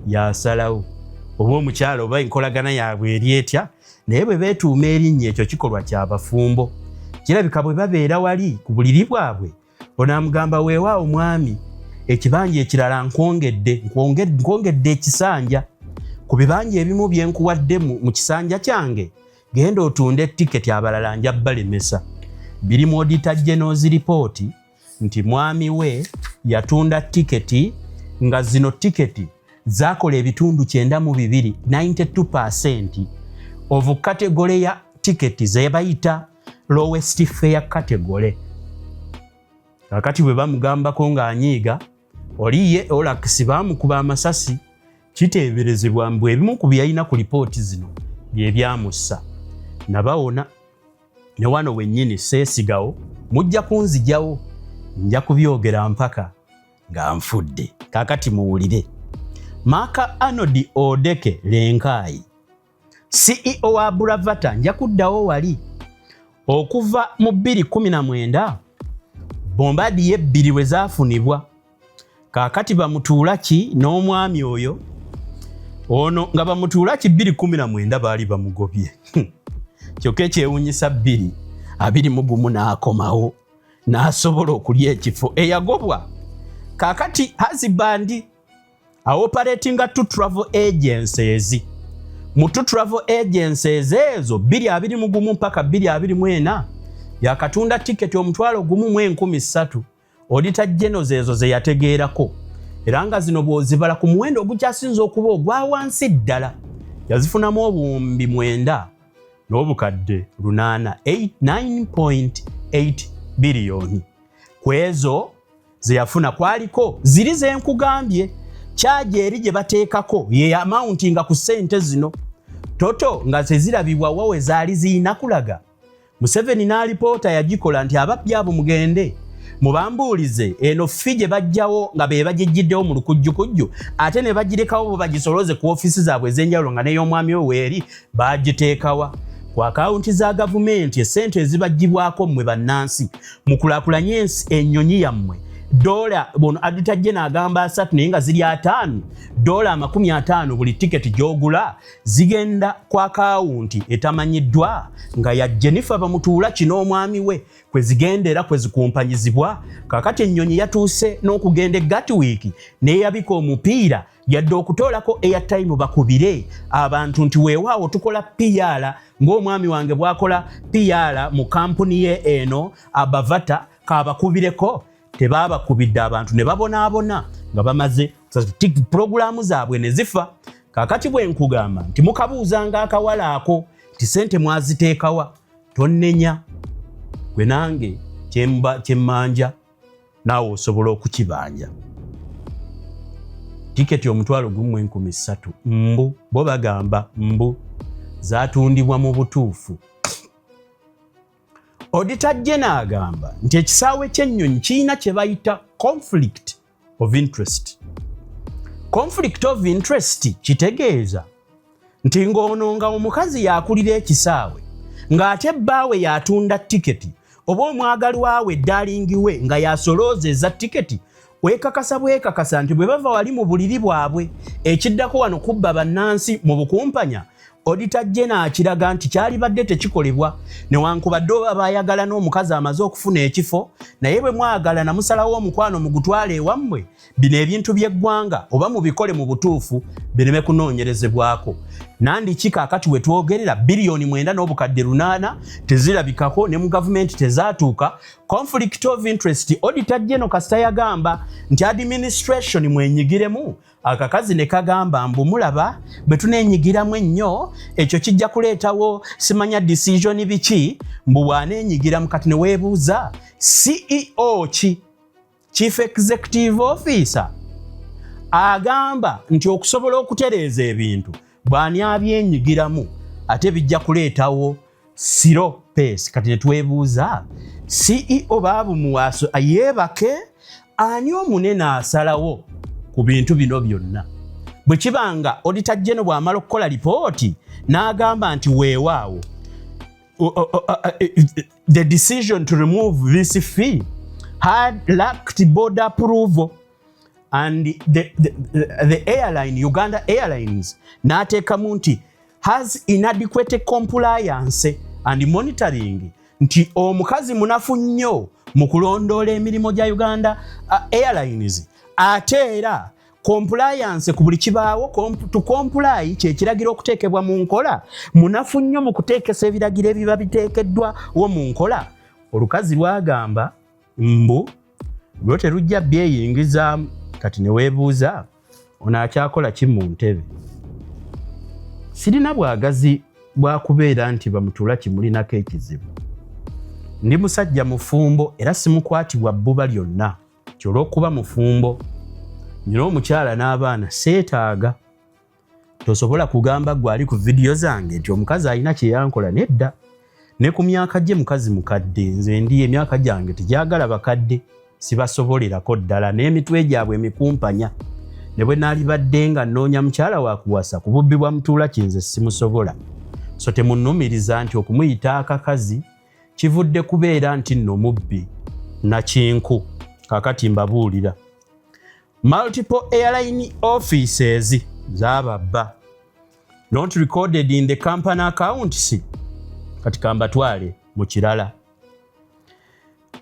yasalawo, oba omukyala oba enkolagana yaabwe eri etya. Naye bwe beetuuma erinnya, ekyo kikolwa kyabafumbo. Kirabika bwe babeera wali ku buliri bwabwe, onaamugamba, "Weewaawo mwami, ekibanja ekirala nkwongedde, nkwongedde ekisanja ku bibanja ebimu byenkuwadde mu kisanja kyange, genda otunde tiketi, abalala nja balemesa." Biri mu Auditor General's report nti mwami we yatunda tiketi, nga zino tiketi zakola 92%, 92% of category ya tiketi zebayita lowest fare category. Kakati bwe bamugambako ng'anyiiga, oli ye Olax bamukuba amasasi. Kiteeberezebwa mbu ebimu ku byalina ku lipooti zino bye byamussa nabawona. Ne wano wennyini seesigawo, mujja kunzijawo, nja kubyogera mpaka nga nfudde. Kakati muwulire Maka Arnold Odeke Lenkayi, CEO wa Bravata. Nja kuddawo wali. Okuva mu 2019 Bombardier ebbiri bwe zaafunibwa, kaakati bamutuula ki n'omwami oyo ono nga bamutuula ki 2019 baali bamugobye. Kyokka ekyewunyisa, 2021 n'akomawo n'asobola okulya ekifo eyagobwa. Kaakati husband aoperatinga two travel agencies. Mu two travel agencies ezo, 2021 mpaka 2024 yakatunda tiketi 13,000. Auditor General ezo ze yategeerako, era nga zino bw'ozibala ku muwendo ogukyasinza okuba ogwa wansi ddala, yazifunamu 9,800,000, 9.8 biliyoni. Ku ezo ze yafuna kwaliko ziri zenkugambye, charge eri gye bateekako ye amountinga ku ssente zino total, nga tezirabibwa wawe zaali ziyina kulaga. Museveni n'alipoota yagikola nti ababbi abo mugende mubambuulize eno fee gye bajjawo, nga be bagijjiddewo mu lukujjukujju, ate ne bagirekawo bwe bagisoloze ku ofiisi zaabwe ez'enjawulo, nga n'ey'omwami we weeri, bagiteekawa ku akawunti za gavumenti. Essente ezibagibwako mmwe bannansi mukulaakulanye ennyonyi yammwe, dola bono Auditor General agamba 30, naye nga ziri 50, dola 50 buli tiketi gy'ogula, zigenda ku akawunti etamanyiddwa nga ya Jennifer Bamutuula kino omwami we kwe zigenda era kwe zikumpanyizibwa. Kakati ennyonyi yatuuse n'okugenda e Gatwick n'eyabika omupiira, yadde okutoolako airtime bakubire abantu nti weewaawo tukola PR ng'omwami wange bw'akola PR mu kampuni ye eno Abavata, kabakubireko. Tebaabakubidde, abantu ne babonaabona nga bamaze pulogulaamu zaabwe ne zifa. Kakati bwe nkugamba nti mukabuuzanga akawala ako nti sente mwaziteekawa, tonnenya. Gwe nange kyemmanja naawe osobola okukibanja. Tiketi 13,000, mbu bo bagamba mbu zatundibwa mu butuufu. Auditor General agamba nti ekisaawe ky'ennyonyi kirina kye bayita conflict of interest. Conflict of interest kitegeeza nti ng'ono nga omukazi yakulira ekisaawe, ng'ate bbaawe yatunda tiketi, oba omwagalwa we, darling we, nga yasolooza eza tiketi, weekakasa bwekakasa nti bwe bava wali mu buliri bwabwe, ekiddako wano kubba bannansi mu bukumpanya. Auditor General akiraga nti kyalibadde tekikolebwa, newankubadde oba baayagala n'omukazi amaze okufuna ekifo. Naye bwe mwagala namusalawo omukwano mugutwale ewammwe, bino ebintu by'eggwanga oba mubikole mu butuufu bireme kunoonyerezebwako. Nandiki kaakati we twogerera 9.8 biliyoni tezirabikako ne mu gavumenti, tezaatuuka. Conflict of interest, Auditor General kasita yagamba nti administration mwenyigiremu, akakazi ne kagamba mbu mulaba bwe tuneenyigiramu ennyo, ekyo kijja kuleetawo simanya decision biki, mbu bw'aneenyigiramu. Kati ne weebuuza, CEO ki, chief executive officer, agamba nti okusobola okutereeza ebintu bw'ani abyenyigiramu, ate bijja kuleetawo slow pace? Kati ne twebuuza, CEO baabumuwaaso yeebake, ani omunene asalawo ku bintu bino byonna? Bwe kiba nga Auditor General bw'amala okukola lipooti n'agamba nti weewaawo, the decision to remove this fee had lacked board approval and the airline, Uganda Airlines, n'ateekamu nti has inadequate compliance and monitoring, nti omukazi munafu nnyo mu kulondoola emirimu gya Uganda Airlines, ate era compliance ku buli kibaawo, to comply kyekiragiro okuteekebwa mu nkola, munafu nnyo mu kuteekesa ebiragiro ebiba biteekeddwawo mu nkola. Olukazi lwagamba mbu lwo terujja byeyingizaamu. Kati ne weebuuza, ono akyakola ki mu ntebe? Sirina bwagazi bwakubeera nti bamutula kimulinako ekizibu. Ndi musajja mufumbo era simukwatibwa bbuba lyonna ti olw'okuba mufumbo, nyina omukyala n'abaana, seetaaga. Tosobola kugamba gwe ali ku vidiyo zange nti omukazi alina kyeyankola. Nedda, ne ku myaka gye mukazi mukadde. Nze ndi emyaka gyange tegyagala bakadde, sibasobolerako ddala n'emitwe gyabwe emikumpanya. Ne bwe naalibadde nga nnoonya mukyala wakuwasa, ku bubbi bwa mutuula kinze simusobola. So temunnumiriza nti okumuyita akakazi kivudde kubeera nti nno mubbi nakinku. Kakati mbabuulira, multiple airline offices zababba, not recorded in the company accounts. Kati kambatwale mu kirala.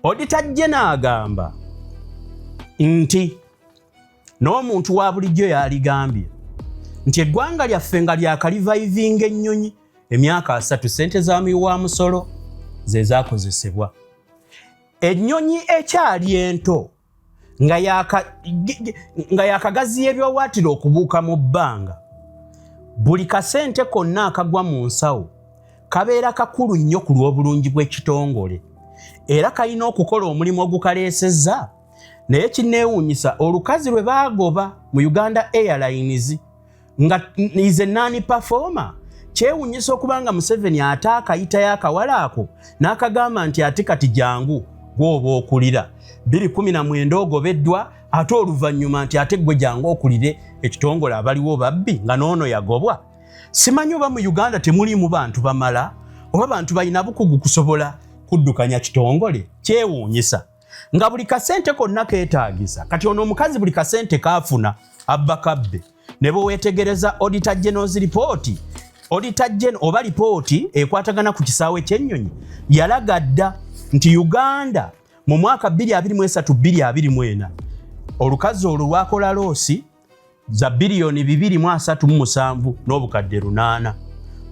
Auditor General agamba nti n'omuntu wa bulijjo yaligambye nti eggwanga lyaffe nga lyakalivayivinga ennyonyi emyaka 30, sente za miwa musolo ze zakozesebwa. Ennyonyi ekyali ento nga yakagaziya ebyowaatiro okubuuka mu bbanga, buli kasente konna akagwa mu nsawo kabeera kakulu nnyo ku lw'obulungi bw'ekitongole, era kalina okukola omulimu ogukaleesezza. Naye kinneewuunyisa, olukazi lwe baagoba mu Uganda Airlines nga is a non performer, kyewuunyisa okuba nga Museveni ate akayitayo akawala ako n'akagamba nti ate kati jangu gw'oba okulira. 2019 ogobeddwa, ate oluvannyuma nti ate gwe jangu okulire ekitongole, abaliwo babbi, nga n'ono yagobwa. Simanyi oba mu Uganda temuliimu bantu bamala, oba bantu balina bukugu kusobola kuddukanya kitongole. Kyewuunyisa nga buli kasente konna keetaagisa. Kati ono omukazi buli kasente kaafuna abba kabbe. Ne bwe weetegereza Auditor General's report, Auditor General oba lipooti ekwatagana ku kisaawe ky'ennyonyi yalaga dda nti Uganda mu mwaka 2023 2024 olukazi olwo lwakola loss za 237.8 biliyoni,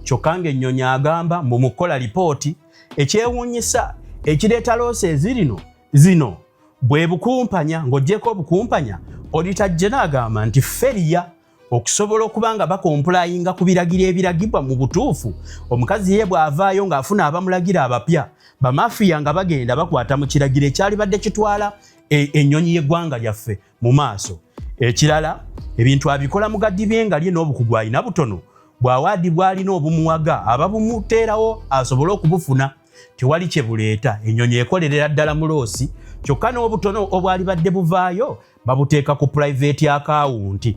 kyokka ng'ennyonyi agamba mbu mu kukola lipooti, ekyewuunyisa ekireeta loss ezirino zino bwe bukumpanya. Ng'oggyeko obukumpanya, Auditor General agamba nti failure okusobola okuba nga bakomplayinga ku biragiro ebiragibwa mu butuufu. Omukazi ye bw'avaayo ng'afuna abamulagira abapya, bamafiya, nga bagenda bakwata mu kiragiro ekyalibadde kitwala ennyonyi y'eggwanga lyaffe mu maaso. Ekirala, ebintu abikola mu gadibye nga lye n'obukugu alina butono, bwawaadi bw'alina obumuwaga ababumuteerawo asobole okubufuna. Tewali kye buleeta, ennyonyi ekolerera ddala mu loss, kyokka n'obutono obwalibadde buvaayo babuteeka ku private account.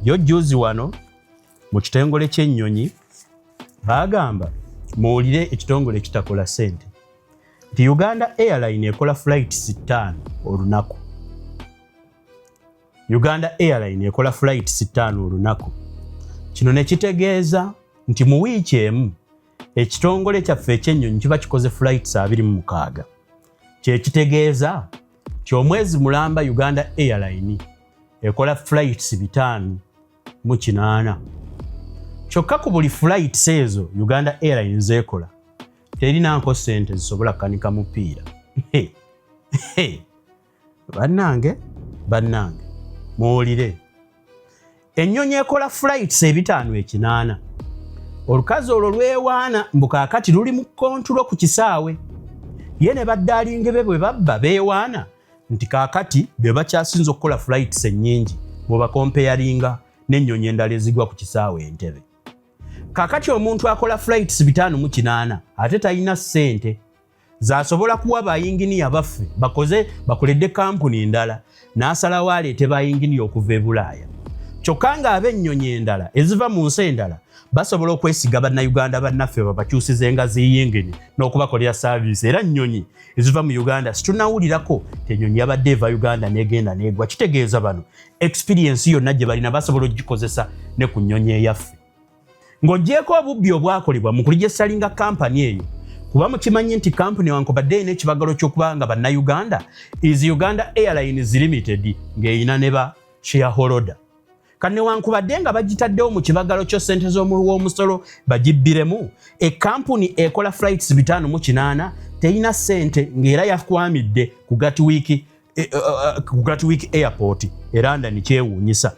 Yo jjuuzi wano mu kitongole ky'ennyonyi baagamba, muwulire, ekitongole ekitakola ssente, nti Uganda Airline ekola flights 5 olunaku. Uganda Airline ekola flights 5 olunaku. Kino ne kitegeeza nti mu wiiki emu ekitongole kyaffe ekyennyonyi kiba kikoze flights 26. Kyekitegeeza nti omwezi mulamba Uganda Airline ekola flights 58. Kyokka ku buli flights ezo Uganda Airlines zeekola, terinanko ssente zisobola kukanika mupiira. Bannange, bannange, muwulire, ennyonyi ekola flights 58, olukazi olwo lwewaana mbu kaakati luli mu control ku kisaawe. Ye ne baddaalinge be bwe babba beewaana nti kaakati be bakyasinza okukola flights ennyingi bw'obacomparinga n'ennyonyi endala ezigwa ku kisaawe Entebbe. Kaakati omuntu akola flights 58 ate talina ssente zasobola kuwa bayinginiya baffe bakoze bakoledde kampuni endala, n'asalawo aleete bayinginiya okuva e Bulaaya, kyokka ng'ab'ennyonyi endala eziva mu nsi endala basobola okwesiga Bannayuganda bannaffe babakyusize nga ziyingini n'okubakolera service. Era nnyonyi eziva mu Uganda situnawulirako tenyonyi yabadde eva Uganda negenda negwa. Kitegeeza bano experience yonna gye balina basobola okugikozesa ne ku nnyonyi eyaffe. Ng'ogyeko obubbi obwakolebwa mu kuregisteringa kampani eyo, kuba mukimanyi nti kampuni wankubadde erina ekibagalo ky'okuba nga Bannayuganda is Uganda Airlines Limited, ng'erina ne ba shareholder. Kanewankubadde nga bagitaddewo mu kibagalo kyo ssente z'omuwi bagibbiremu, ekampuni ekola flights 58 terina ssente, ng'era yakwamidde ku Gatwick Airport e London. Kyewuunyisa,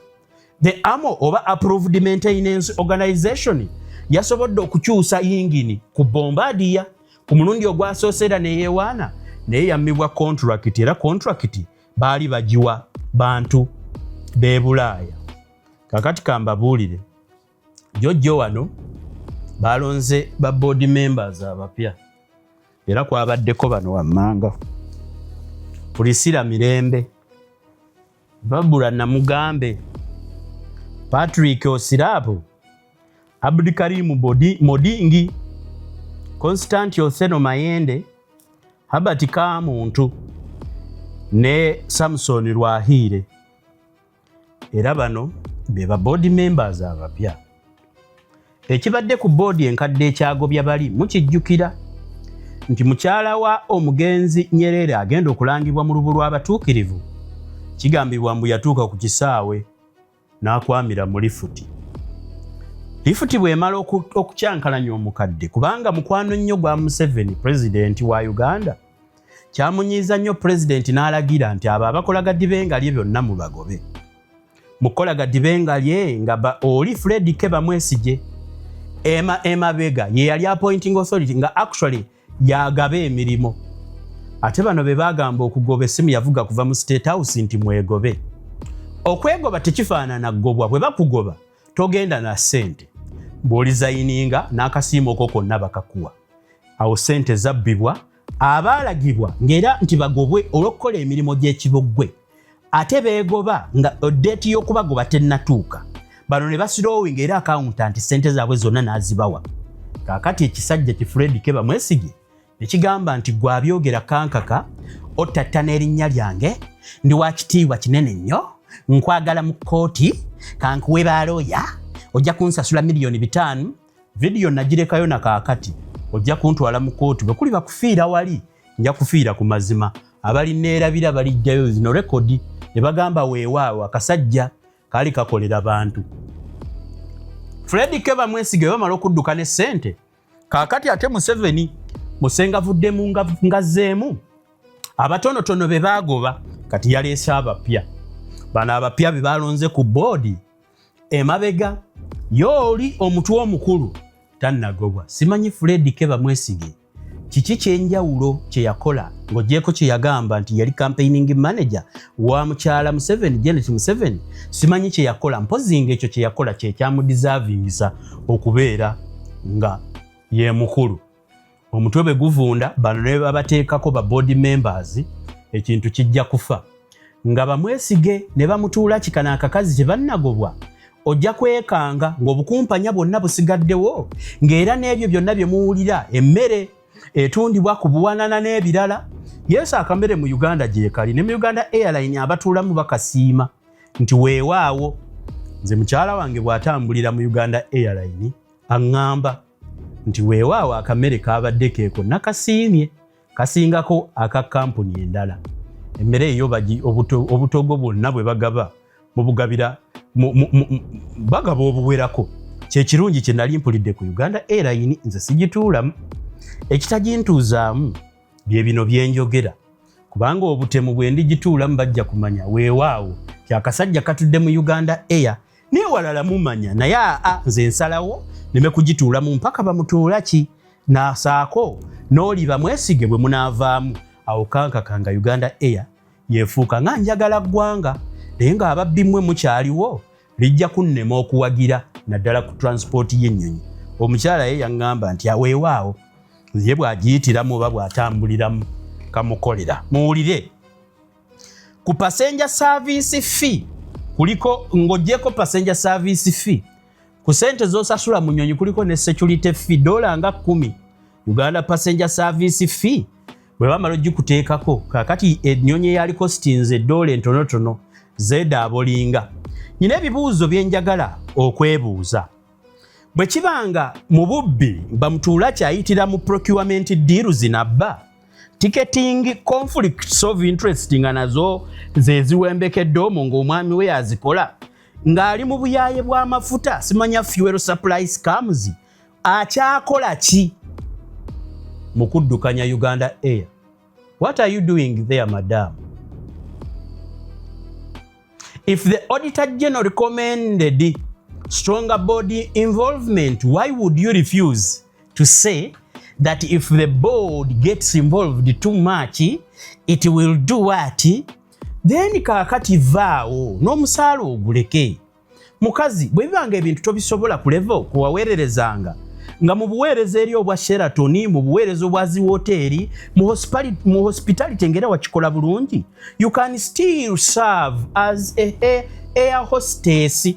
the AMO oba Approved Maintenance Organization yasobodde okukyusa yingini ku Bombardier ku mulundi ogwasoose era neyewaana, naye yammibwa contract, era contract baali bagiwa bantu b'e Bulaaya. Kakati kambabuulire, jojjo wano balonze ba board members abapya, era kwabaddeko bano wammanga: Priscilla Mirembe, Babula Namugambe, Patrick Osirabo, Abdikarimu Modingi, Constant Otheno Mayende, Habert Kamuntu ne Samson Rwahiire. Era bano be ba board members abapya. Ekibadde ku boodi enkadde ekyagobya bali mukijjukira nti mukyala wa omugenzi Nyerere agenda okulangibwa mu lubu lw'abatuukirivu, kigambibwa mbu yatuuka ku kisaawe n'akwamira mu lifuti. Lifuti bw'emala okukyankalanya omukadde, kubanga mukwano nnyo gwa Museveni, pulezidenti wa Uganda, kyamunyiiza nnyo pulezidenti n'alagira nti abo abakola gadibenga lye byonna mubagobe. Mukukola gadibenga lye nga oli Fred K Bamwesigye emabega ye yali appointing authority, nga actually yagaba emirimu, ate bano be bagamba okugoba. Essimu yavuga kuva mu State House nti mwegobe. Okwegoba tekifaanana ggobwa. Bwe bakugoba togenda na ssente, bw'oresigninga n'akasiimo ko konna bakakuwa. Awo ssente zabbibwa abaalagibwa ng'era nti bagobwe olw'okukola emirimu gy'ekiboggwe, ate beegoba nga date y'okubagoba tennatuuka. Bano ne baslowinga, era accountant ssente zaabwe zonna n'azibawa. Kaakati ekisajja ki Fred K Bamwesigye nekigamba nti gwabyogera kankaka ottatta n'erinnya lyange, ndi wa kitiibwa kinene nnyo, nkwagala mu kkooti, kankuwe balooya, ojja kunsasula miliyoni 5. Vidiyo nagirekayo na kaakati. Ojja kuntwala mu kkooti, bwe kuli bakufiira wali, nja kufiira ku mazima. Abalineerabira balijjayo zino record ne bagamba weewaawo akasajja kaali kakolera bantu. Fred K Bamwesige bamala okudduka ne ssente, kaakati ate Museveni musengavuddemu ngazzeemu abatonotono be baagoba. Kati yaleese abapya. Bano abapya be balonze ku boodi emabega yooli omutwe omukulu tannagobwa. Simanyi Fred K Bamwesige kiki kyenjawulo kye yakola ng'ogyeko kye yagamba nti yali campaigning manager wa mukyala Museveni, Janet Museveni. Simanyi kye yakola, mpozi nga ekyo kye yakola kyekyamudeservingisa okubeera nga ye mukulu. Omutwe bwe guvunda, bano ne babateekako ba board members, ekintu kijja kufa. Nga bamwesige ne bamutuula kikano akakazi tebannagobwa, ojja kwekanga ng'obukumpanya bwonna busigaddewo, ng'era n'ebyo byonna bye muwulira, emmere etundibwa ku buwanana n'ebirala. Yesu, akamere mu Uganda gyekali ne mu Uganda Airline abatuulamu bakasiima nti weewaawo. Nze mukyala wange bw'atambulira mu Uganda Airline aŋŋamba nti weewaawo, akamere kabadde keeko nakasiimye, kasingako aka kampuni endala. Emmere eyo obutogo bwonna bwe bagaba mubugabira bagaba obuwerako. Kyekirungi kye nali mpulidde ku Uganda Airline. Nze sigituulamu, ekitagintuuzaamu bye bino byenjogera, kubanga obutemu bwe ndigituulamu bajja kumanya weewaawo kyakasajja katudde mu Uganda Air. Naye walala mumanya, naye aa nze nsalawo neme kugituulamu mpaka bamutuula ki nasaako n'oliba mwesige bwe munaavaamu awo kankakanga. Uganda Air yefuuka nga njagala ggwanga, naye ng'ababbi mmwe mukyaliwo, lijja kunnema okuwagira naddala ku transport y'ennyonyi. Omukyala ye yaŋŋamba nti aweewaawo ye bw'agiyitiramu oba bw'atambuliramu kamukolera. Muwulire ku passenger service fee, kuliko ng'oggyeko passenger service fee, ku sente z'osasula mu nnyonyi kuliko ne security fee dola nga 10. Uganda passenger service fee bwe bamala ogikuteekako, kakati ennyonyi eyali costinze eddoola entonotono zeedaabolinga. Nyina ebibuuzo bye njagala okwebuuza. Bwe kibanga mu bubbi bamutuula kyayitira mu procurement deals nabba ticketing, conflicts of interest nga nazo ze ziwembekedde omwo, ng'omwami we yazikola, ng'ali mu buyaaye bw'amafuta, simanya fuel supply scams, akyakola ki mu kuddukanya Uganda Air? What are you doing there, madam? If the Auditor General recommended stronger board involvement, why would you refuse to say that if the board gets involved too much, it will do what? Then kaakati vaawo n'omusaala oguleke. Mukazi, bwe bibanga ebintu tobisobola ku level kuwaweererezanga nga mu buweereza eri obwa Sheraton, mu buweereza obwa zi woteeri, mu hospitality, ng'era wakikola bulungi, you can still serve as a air hostess,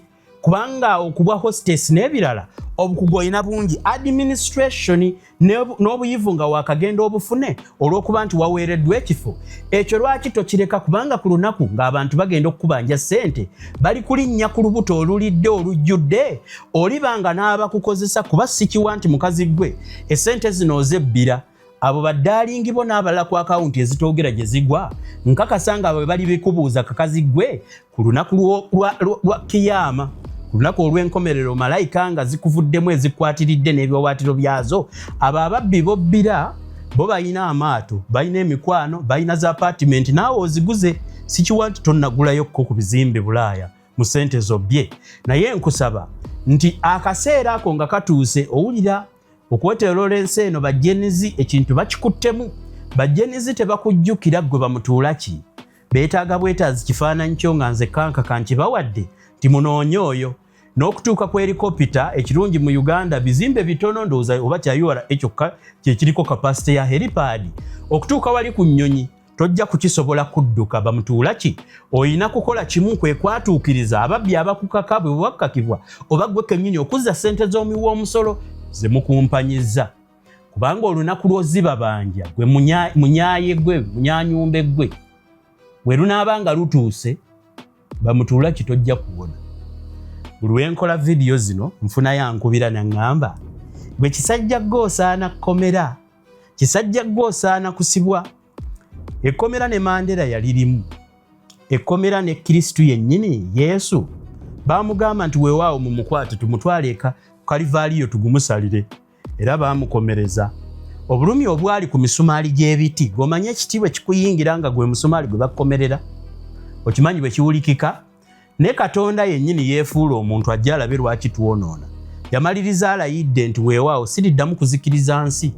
kubanga okubwa hostess n'ebirala obukugu olina bungi, administration n'obuyivu nga wakagenda obufune olw'okuba nti waweereddwa ekifo ekyo. Lwaki tokireka? Kubanga ku lunaku ng'abantu bagenda okukubanja ssente, bali kulinnya ku lubuto olulidde olujjudde, oliba nga n'abakukozesa, kuba sikiwa nti mukazi gwe essente zino ozebbira. Abo baddaalingi bo n'abalala ku akawunti ezitoogera gye zigwa, nkakasa nga bwe bali bikubuuza, kakazi gwe, ku lunaku lwa kiyaama, ku lunaku olw'enkomerero, malayika nga zikuvuddemu ezikwatiridde n'ebiwawaatiro byazo. Abo ababbi bobbira bo balina amaato, balina emikwano, balina za apartment, naawe oziguze. Sikiwa nti tonnagulayo-kko ku bizimbe Bulaaya mu ssente zobbye, naye nkusaba nti akaseera ako nga katuuse, owulira okweteeroola ensi eno, ba Gen Z ekintu bakikuttemu. Ba Gen Z tebakujjukira ggwe bamutuula ki, beetaaga bwetaazi kifaananyi kyo, nga nze kankaka nkibawadde nti munoonye oyo n'okutuuka ku helikopita. Ekirungi mu Uganda bizimbe bitono, ndowooza oba kya URA kyokka kyekiriko capacity ya helipad. Okutuuka wali ku nnyonyi tojja kukisobola kudduka. Bamutuula ki, olina kukola kimu, kwe kwatuukiriza ababbi abakukaka bwe bwakkakibwa, oba gwe kennyini okuzza ssente z'omuwi w'omusolo ze mukumpanyiza, kubanga olunaku lw'ozibabanja gwe munyaye gwe munyanyumbe gwe bwe lunaaba nga lutuuse, bamutuula ki, tojja kuwona. Buli lwenkola vidiyo zino nfunayo ankubira naŋŋamba, gwe kisajja gwe osaana kkomera, kisajja gwe osaana kusibwa ekkomera. Ne Mandela yalirimu ekkomera, ne Kristu yennyini Yesu baamugamba nti weewaawo mumukwate tumutwale eka Kalivaaliyo tugumusalire, era baamukomereza obulumi obwali ku misumaali gy'ebiti. Gomanye ekitiibwa ekikuyingira nga gwe musumaali gwe bakkomerera, okimanyi bwe kiwulikika? Ne Katonda yennyini yeefuula omuntu ajja alabe lwaki twonoona. Yamaliriza alayidde nti weewaawo siriddamu kuzikiriza nsi.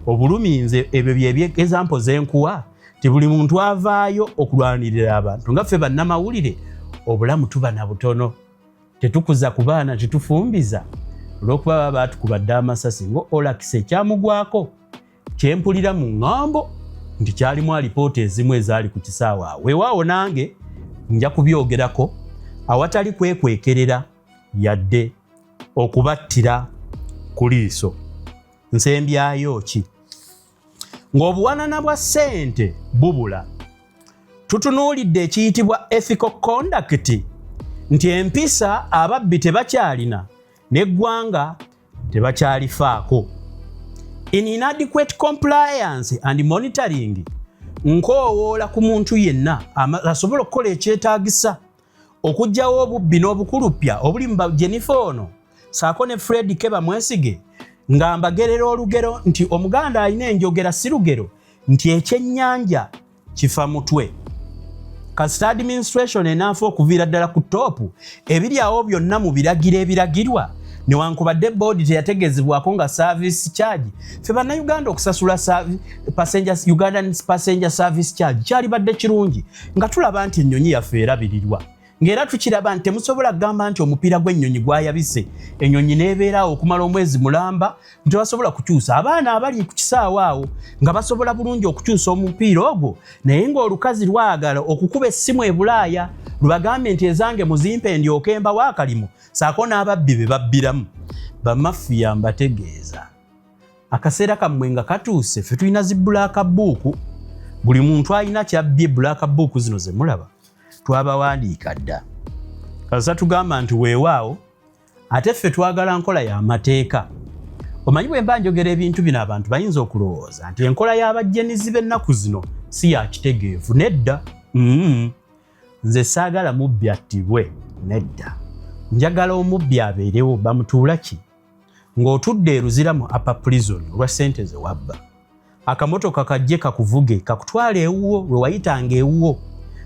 Obulumi nze ebyo byebye zenkuwa ti buli muntu avaayo okulwanirira abantu nga ffe bannamawulire, obulamu tuba na butono, tetukuza ku baana, tetufumbiza olw'okuba baba baatukubadde amasasi nga olakisa ekyamugwako. Kyempulira mu ŋŋambo nti kyalimu alipoota ezimu ezaali ku kisaawe awo. Weewaawo nange nja kubyogerako awatali kwekwekerera yadde okubattira ku liiso. Nsembyayo ki? Ng'obuwanana bwa ssente bubula, tutunuulidde ekiyitibwa ethical conduct nti empisa ababbi tebakyalina n'eggwanga tebakyalifaako. In inadequate compliance and monitoring, nkoowoola ku muntu yenna asobola okukola ekyetaagisa okuggyawo obubbi n'obukulupya obuli mu Jennifer ono saako ne Fred Keba Mwesige, nga mbagerera olugero nti Omuganda alina enjogera, si lugero, nti ekyennyanja kifa mutwe. Kasita administration enaafa okuviira ddala ku top, ebiri awo byonna mu biragiro ebiragirwa, newankubadde boodi teyategezebwako nga service charge, ffe Bannayuganda okusasula Ugandan passenger service charge kyalibadde kirungi nga tulaba nti ennyonyi yaffe erabirirwa, ng'era tukiraba nti temusobola kugamba nti omupiira gw'ennyonyi gwayabise, ennyonyi n'ebeeraawo okumala omwezi mulamba nti basobola kukyusa. Abaana abali ku kisaawe awo nga basobola bulungi okukyusa omupiira ogwo, naye ng'olukazi lwagala okukuba essimu e Bulaaya lubagambye nti ezange muzimpe ndyoke mbawo akalimu, saako n'ababbi be babbiramu. Bamafiya, mbategeeza akaseera kammwe nga katuuse. Ffe tulina zi black book, buli muntu alina kyabbye. Black book zino ze mulaba twabawandiika dda. Kasita tugamba nti weewaawo, ate ffe twagala nkola y'amateeka. Omanyi bwe mba njogera ebintu bino, abantu bayinza okulowooza nti enkola y'abajjenizi b'ennaku zino si ya kitegeevu. Nedda. Nze saagala mubbi attibwe, nedda. Njagala omubbi abeerewo bamutuula ki ng'otudde eruzira mu upper prison olwa ssente ze wabba, akamotoka kajje kakuvuge kakutwala ewuwo we wayitanga ewuwo,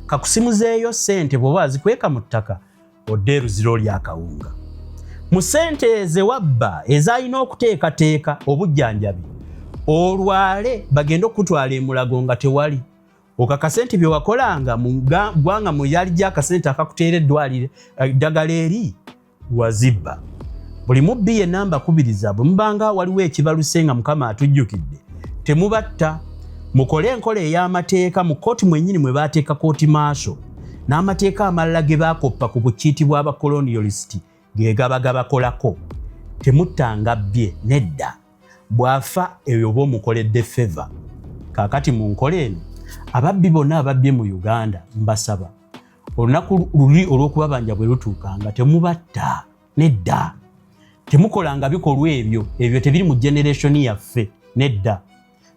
kakusimuzeeyo ssente bw'oba azikweka mu ttaka, odde eruzira oli akawunga mu ssente ze wabba ezalina okuteekateeka obujjanjabi, olwale bagende okukutwala emulago nga tewali, okakase nti bye wakolanga mu ggwanga mu yali gy'akasente akakuteera eddwaliro eddagala eri wazibba. Buli mubbi yenna mbakubiriza, bwe mubanga waliwo ekibaluse nga Mukama atujjukidde, temubatta. Mukole enkola ey'amateeka mu kkooti mwennyini mwe baateeka kooti maaso n'amateeka amalala ge baakoppa ku bukiiti bw'abakolonialisiti ge gaba gabakolako. Temuttanga bbye, nedda. Bw'afa eyo oba omukoledde favor. Kaakati mu nkola eno, ababbi bonna ababbye mu Uganda mbasaba, olunaku luli olw'okubabanja bwe lutuukanga, temubatta, nedda. Temukolanga bikolwa ebyo, ebyo tebiri mu generation yaffe, nedda.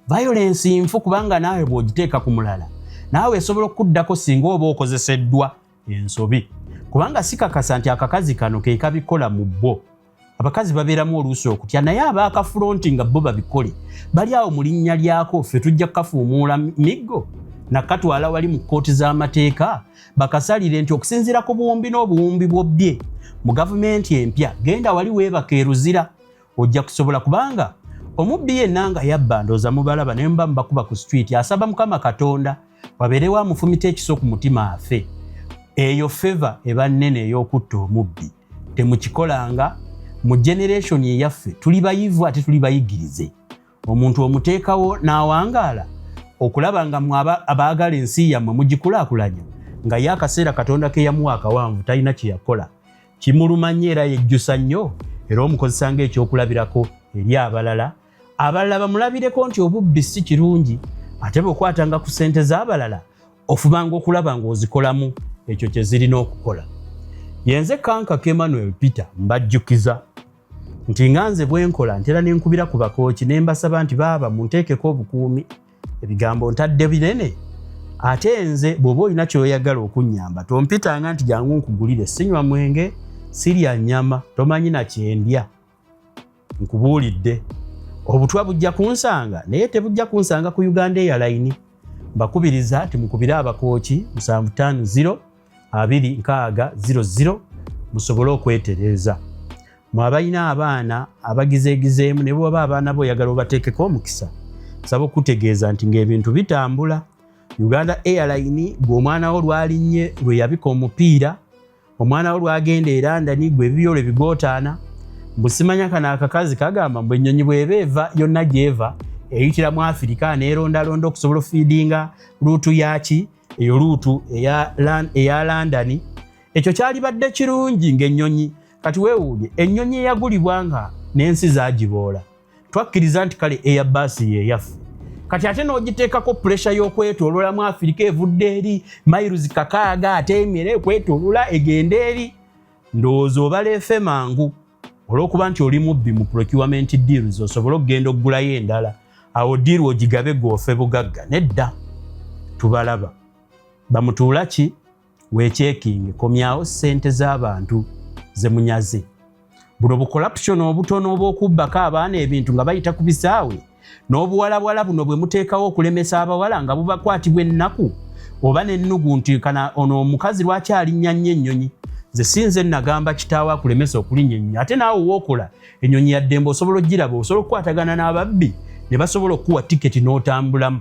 Violence nfu, kubanga naawe bw'ogiteeka ku mulala naawe esobola okukuddako singa oba okozeseddwa ensobi, kubanga sikakasa nti akakazi kano ke kabikola. Mu bbo abakazi babeeramu oluusi okutya, naye abaakafulonti nga bo babikole bali awo mu linnya lyako, ffe tujja kukafuumuula miggo nakatwala wali mu kkooti z'amateeka bakasalire nti okusinziira ku buwumbi n'obuwumbi bwobbye mu gavumenti empya, genda wali weebaka eruzira ojja kusobola. Kubanga omubbi yenna nga yabba, ndooza mubalaba naye muba mubakuba ku street, asaba Mukama Katonda wabeerewo amufumita ekiso ku mutima afe. Eyo favor eba nnene ey'okutta omubbi. Temukikolanga mu generation eyaffe. Tuli bayivu ate tuli bayigirize. Omuntu omuteekawo n'awangaala okulaba nga mwe abaagala ensi yammwe mugikulaakulanya, nga ye akaseera Katonda ke yamuwa akawanvu talina kye yakola, kimuluma nnyo era yejjusa nnyo, era omukozesa ng'ekyokulabirako eri abalala, abalala bamulabireko nti obubbi si kirungi. Ate bw'okwatanga ku ssente z'abalala, ofubanga okulaba ng'ozikolamu ekyo kye zirina okukola. Yenze Kankaka Emmanuel Peter. Mbajjukiza nti nga nze bwe nkola, ntera ne nkubira ku bakooki ne mbasaba nti baaba munteekeko obukuumi. Ebigambo ntadde binene. Ate nze bw'oba olina ky'oyagala okunnyamba, tompitanga nti jangu nkugulire. Sinywa mwenge, sirya nnyama, tomanyi na kyendya. Nkubuulidde, obutwa bujja kunsanga, naye tebujja kunsanga ku Uganda Airline. Mbakubiriza nti mukubire abakooki 750 260 00 musobole okwetereeza. Mwe abalina abaana abagizeegizeemu, ne bwaba abaana bo oyagala obateekeko omukisa, nsaba okutegeeza nti ng'ebintu bitambula, Uganda Airline gwe omwana wo lwalinnye lwe yabika omupiira, omwana wo lwagenda e London, gwe ebibyo lwe bigootaana. Mbu simanya kano akakazi kagamba mbu ennyonyi bw'eba eva yonna gy'eva Eyitira mu Afirika neerondalonda okusobola ofeedinga route yaki, eyo route eya London. Ekyo kyalibadde kirungi ng'ennyonyi. Kati weewuunye ennyonyi eyagulibwa nga n'ensi zaagiboola, twakkiriza nti kale Airbus yeyaffe. Kati ate n'ogiteekako pressure y'okwetoolola mu Afirika, evudde eri miles 600, ate emere ekwetoolola egende eri. Ndowooza obaleefe mangu olw'okuba nti oli mubbi mu procurement deals, osobole okugenda okugulayo endala, awo deal ogigabe gwofe bugagga. Nedda, tubalaba. Bamutuula ki weekyekinge, komyawo ssente z'abantu ze munyaze. Buno bucorruption obutono obw'okubbako abaana ebintu nga bayita ku bisaawe n'obuwalabwala buno bwe muteekawo okulemesa abawala nga bubakwatibwa ennaku oba n'ennugu nti kana ono omukazi lwaki alinnya nnyo ennyonyi. Nze sinze nagamba kitaawe akulemesa okulinnya ennyonyi, ate naawe wookola ennyonyi yaddembe osobola ogiraba, osobola okukwatagana n'ababbi ne basobola okukuwa tiketi n'otambulamu.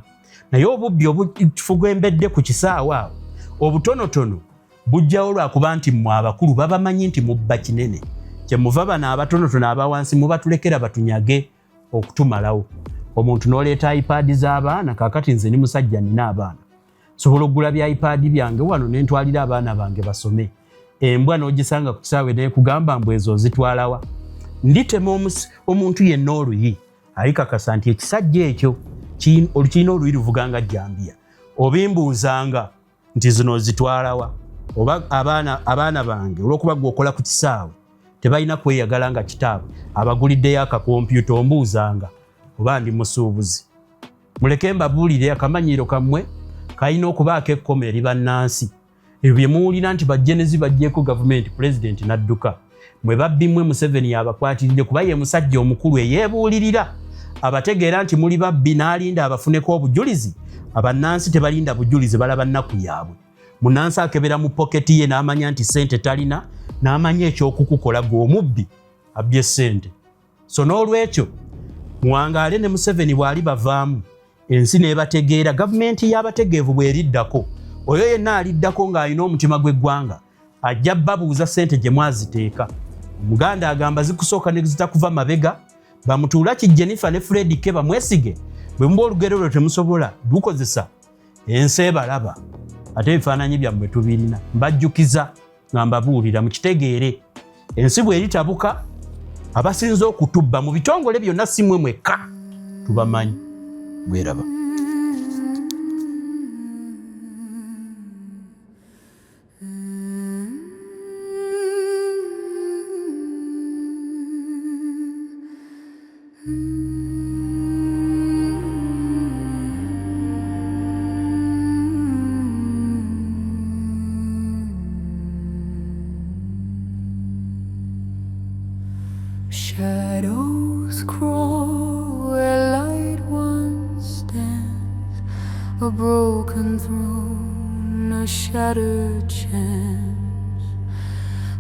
Naye obubbi obufugembedde ku kisaawe awo obutonotono bujjawo lwakuba nti mmwe abakulu babamanyi nti mubba kinene, kyemuva bano abatonotono abawansi mubatulekera batunyage okutumalawo. Omuntu n'oleeta iPad z'abaana. Kaakati nze ni musajja, nina abaana, sobola okugula bya iPad byange wano nentwalira abaana bange basome. Embwa n'ogisanga ku kisaawe nekugamba mbu ezo ozitwalawa. Nditema omuntu yenna oluyi alikakasa nti ekisajja ekyo kirina oluyi luvuga nga jambiya. Obimbuuzanga nti zino ozitwalawa, oba abaana bange olw'okuba gwe okola ku kisaawe tebalina kweyagala nga kitaabwe abaguliddeyo akakompyuta, ombuuzanga oba ndi musuubuzi. Muleke mbabuulire, akamanyiiro kammwe kalina okubaako ekkomo eri bannansi. Ebyo bye muwulira nti bajjenezi baggyeko gavumenti, pulezidenti n'adduka, mwe babbi mmwe. Museveni yabakwatiridde kuba ye musajja omukulu eyeebuulirira, abategeera nti muli babbi n'alinda abafuneko obujulizi. Abannansi tebalinda bujulizi, balaba nnaku yaabwe. Munansi akebera mu poketi ye n'amanya nti ssente talina, n'amanya ekyokukukola gwe omubbi abbye ssente. So n'olwekyo muwangaale ne Museveni bw'ali bavaamu, ensi n'ebategeera. Gavumenti y'abategeevu bw'eriddako, oyo yenna aliddako ng'alina omutima gw'eggwanga ajja babuuza ssente gye mwaziteeka. Omuganda agamba zikusooka ne zitakuva mabega. Bamutuula ki Jennifer ne Fred ke bamwesige, bwe muba olugero lwe temusobola lukozesa, ensi ebalaba, ate ebifaananyi byammwe tubirina. Mbajjukiza nga mbabuulira mukitegeere, ensi bw'eritabuka, abasinze okutubba mu bitongole byonna si mmwe mwekka, tubamanyi. Bweraba. Shadows crawl where light once stands, a broken throne, a shattered chance.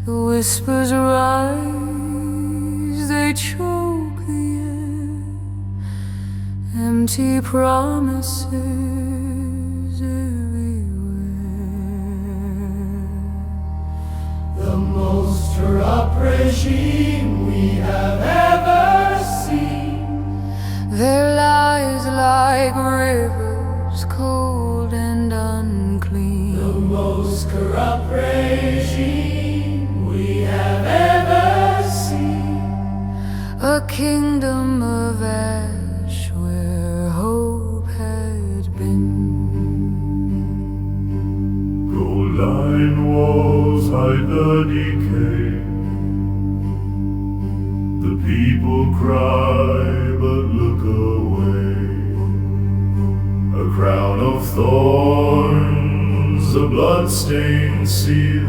The whispers rise, they choke the air, empty promises everywhere. The most corrupt regime we have ever seen. Their lies like rivers, cold and unclean. The most corrupt regime we have ever seen. A kingdom of ash where hope had been. Gold lined walls hide the decay. The people cry but look away. A crown of thorns, a blood-stained seal.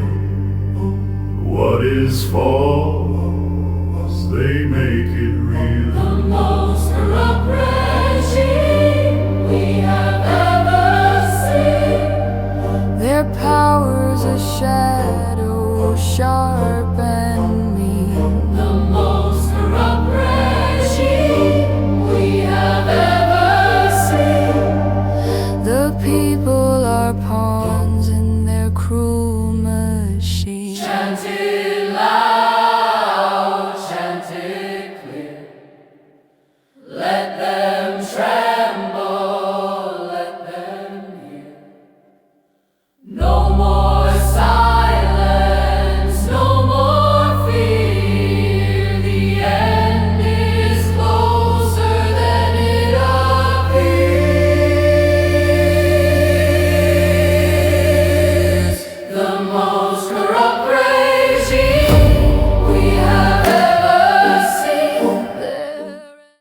What is false, they make it real. The most corrupt regime we have ever seen. Their power's a shadow, sharp and mean. The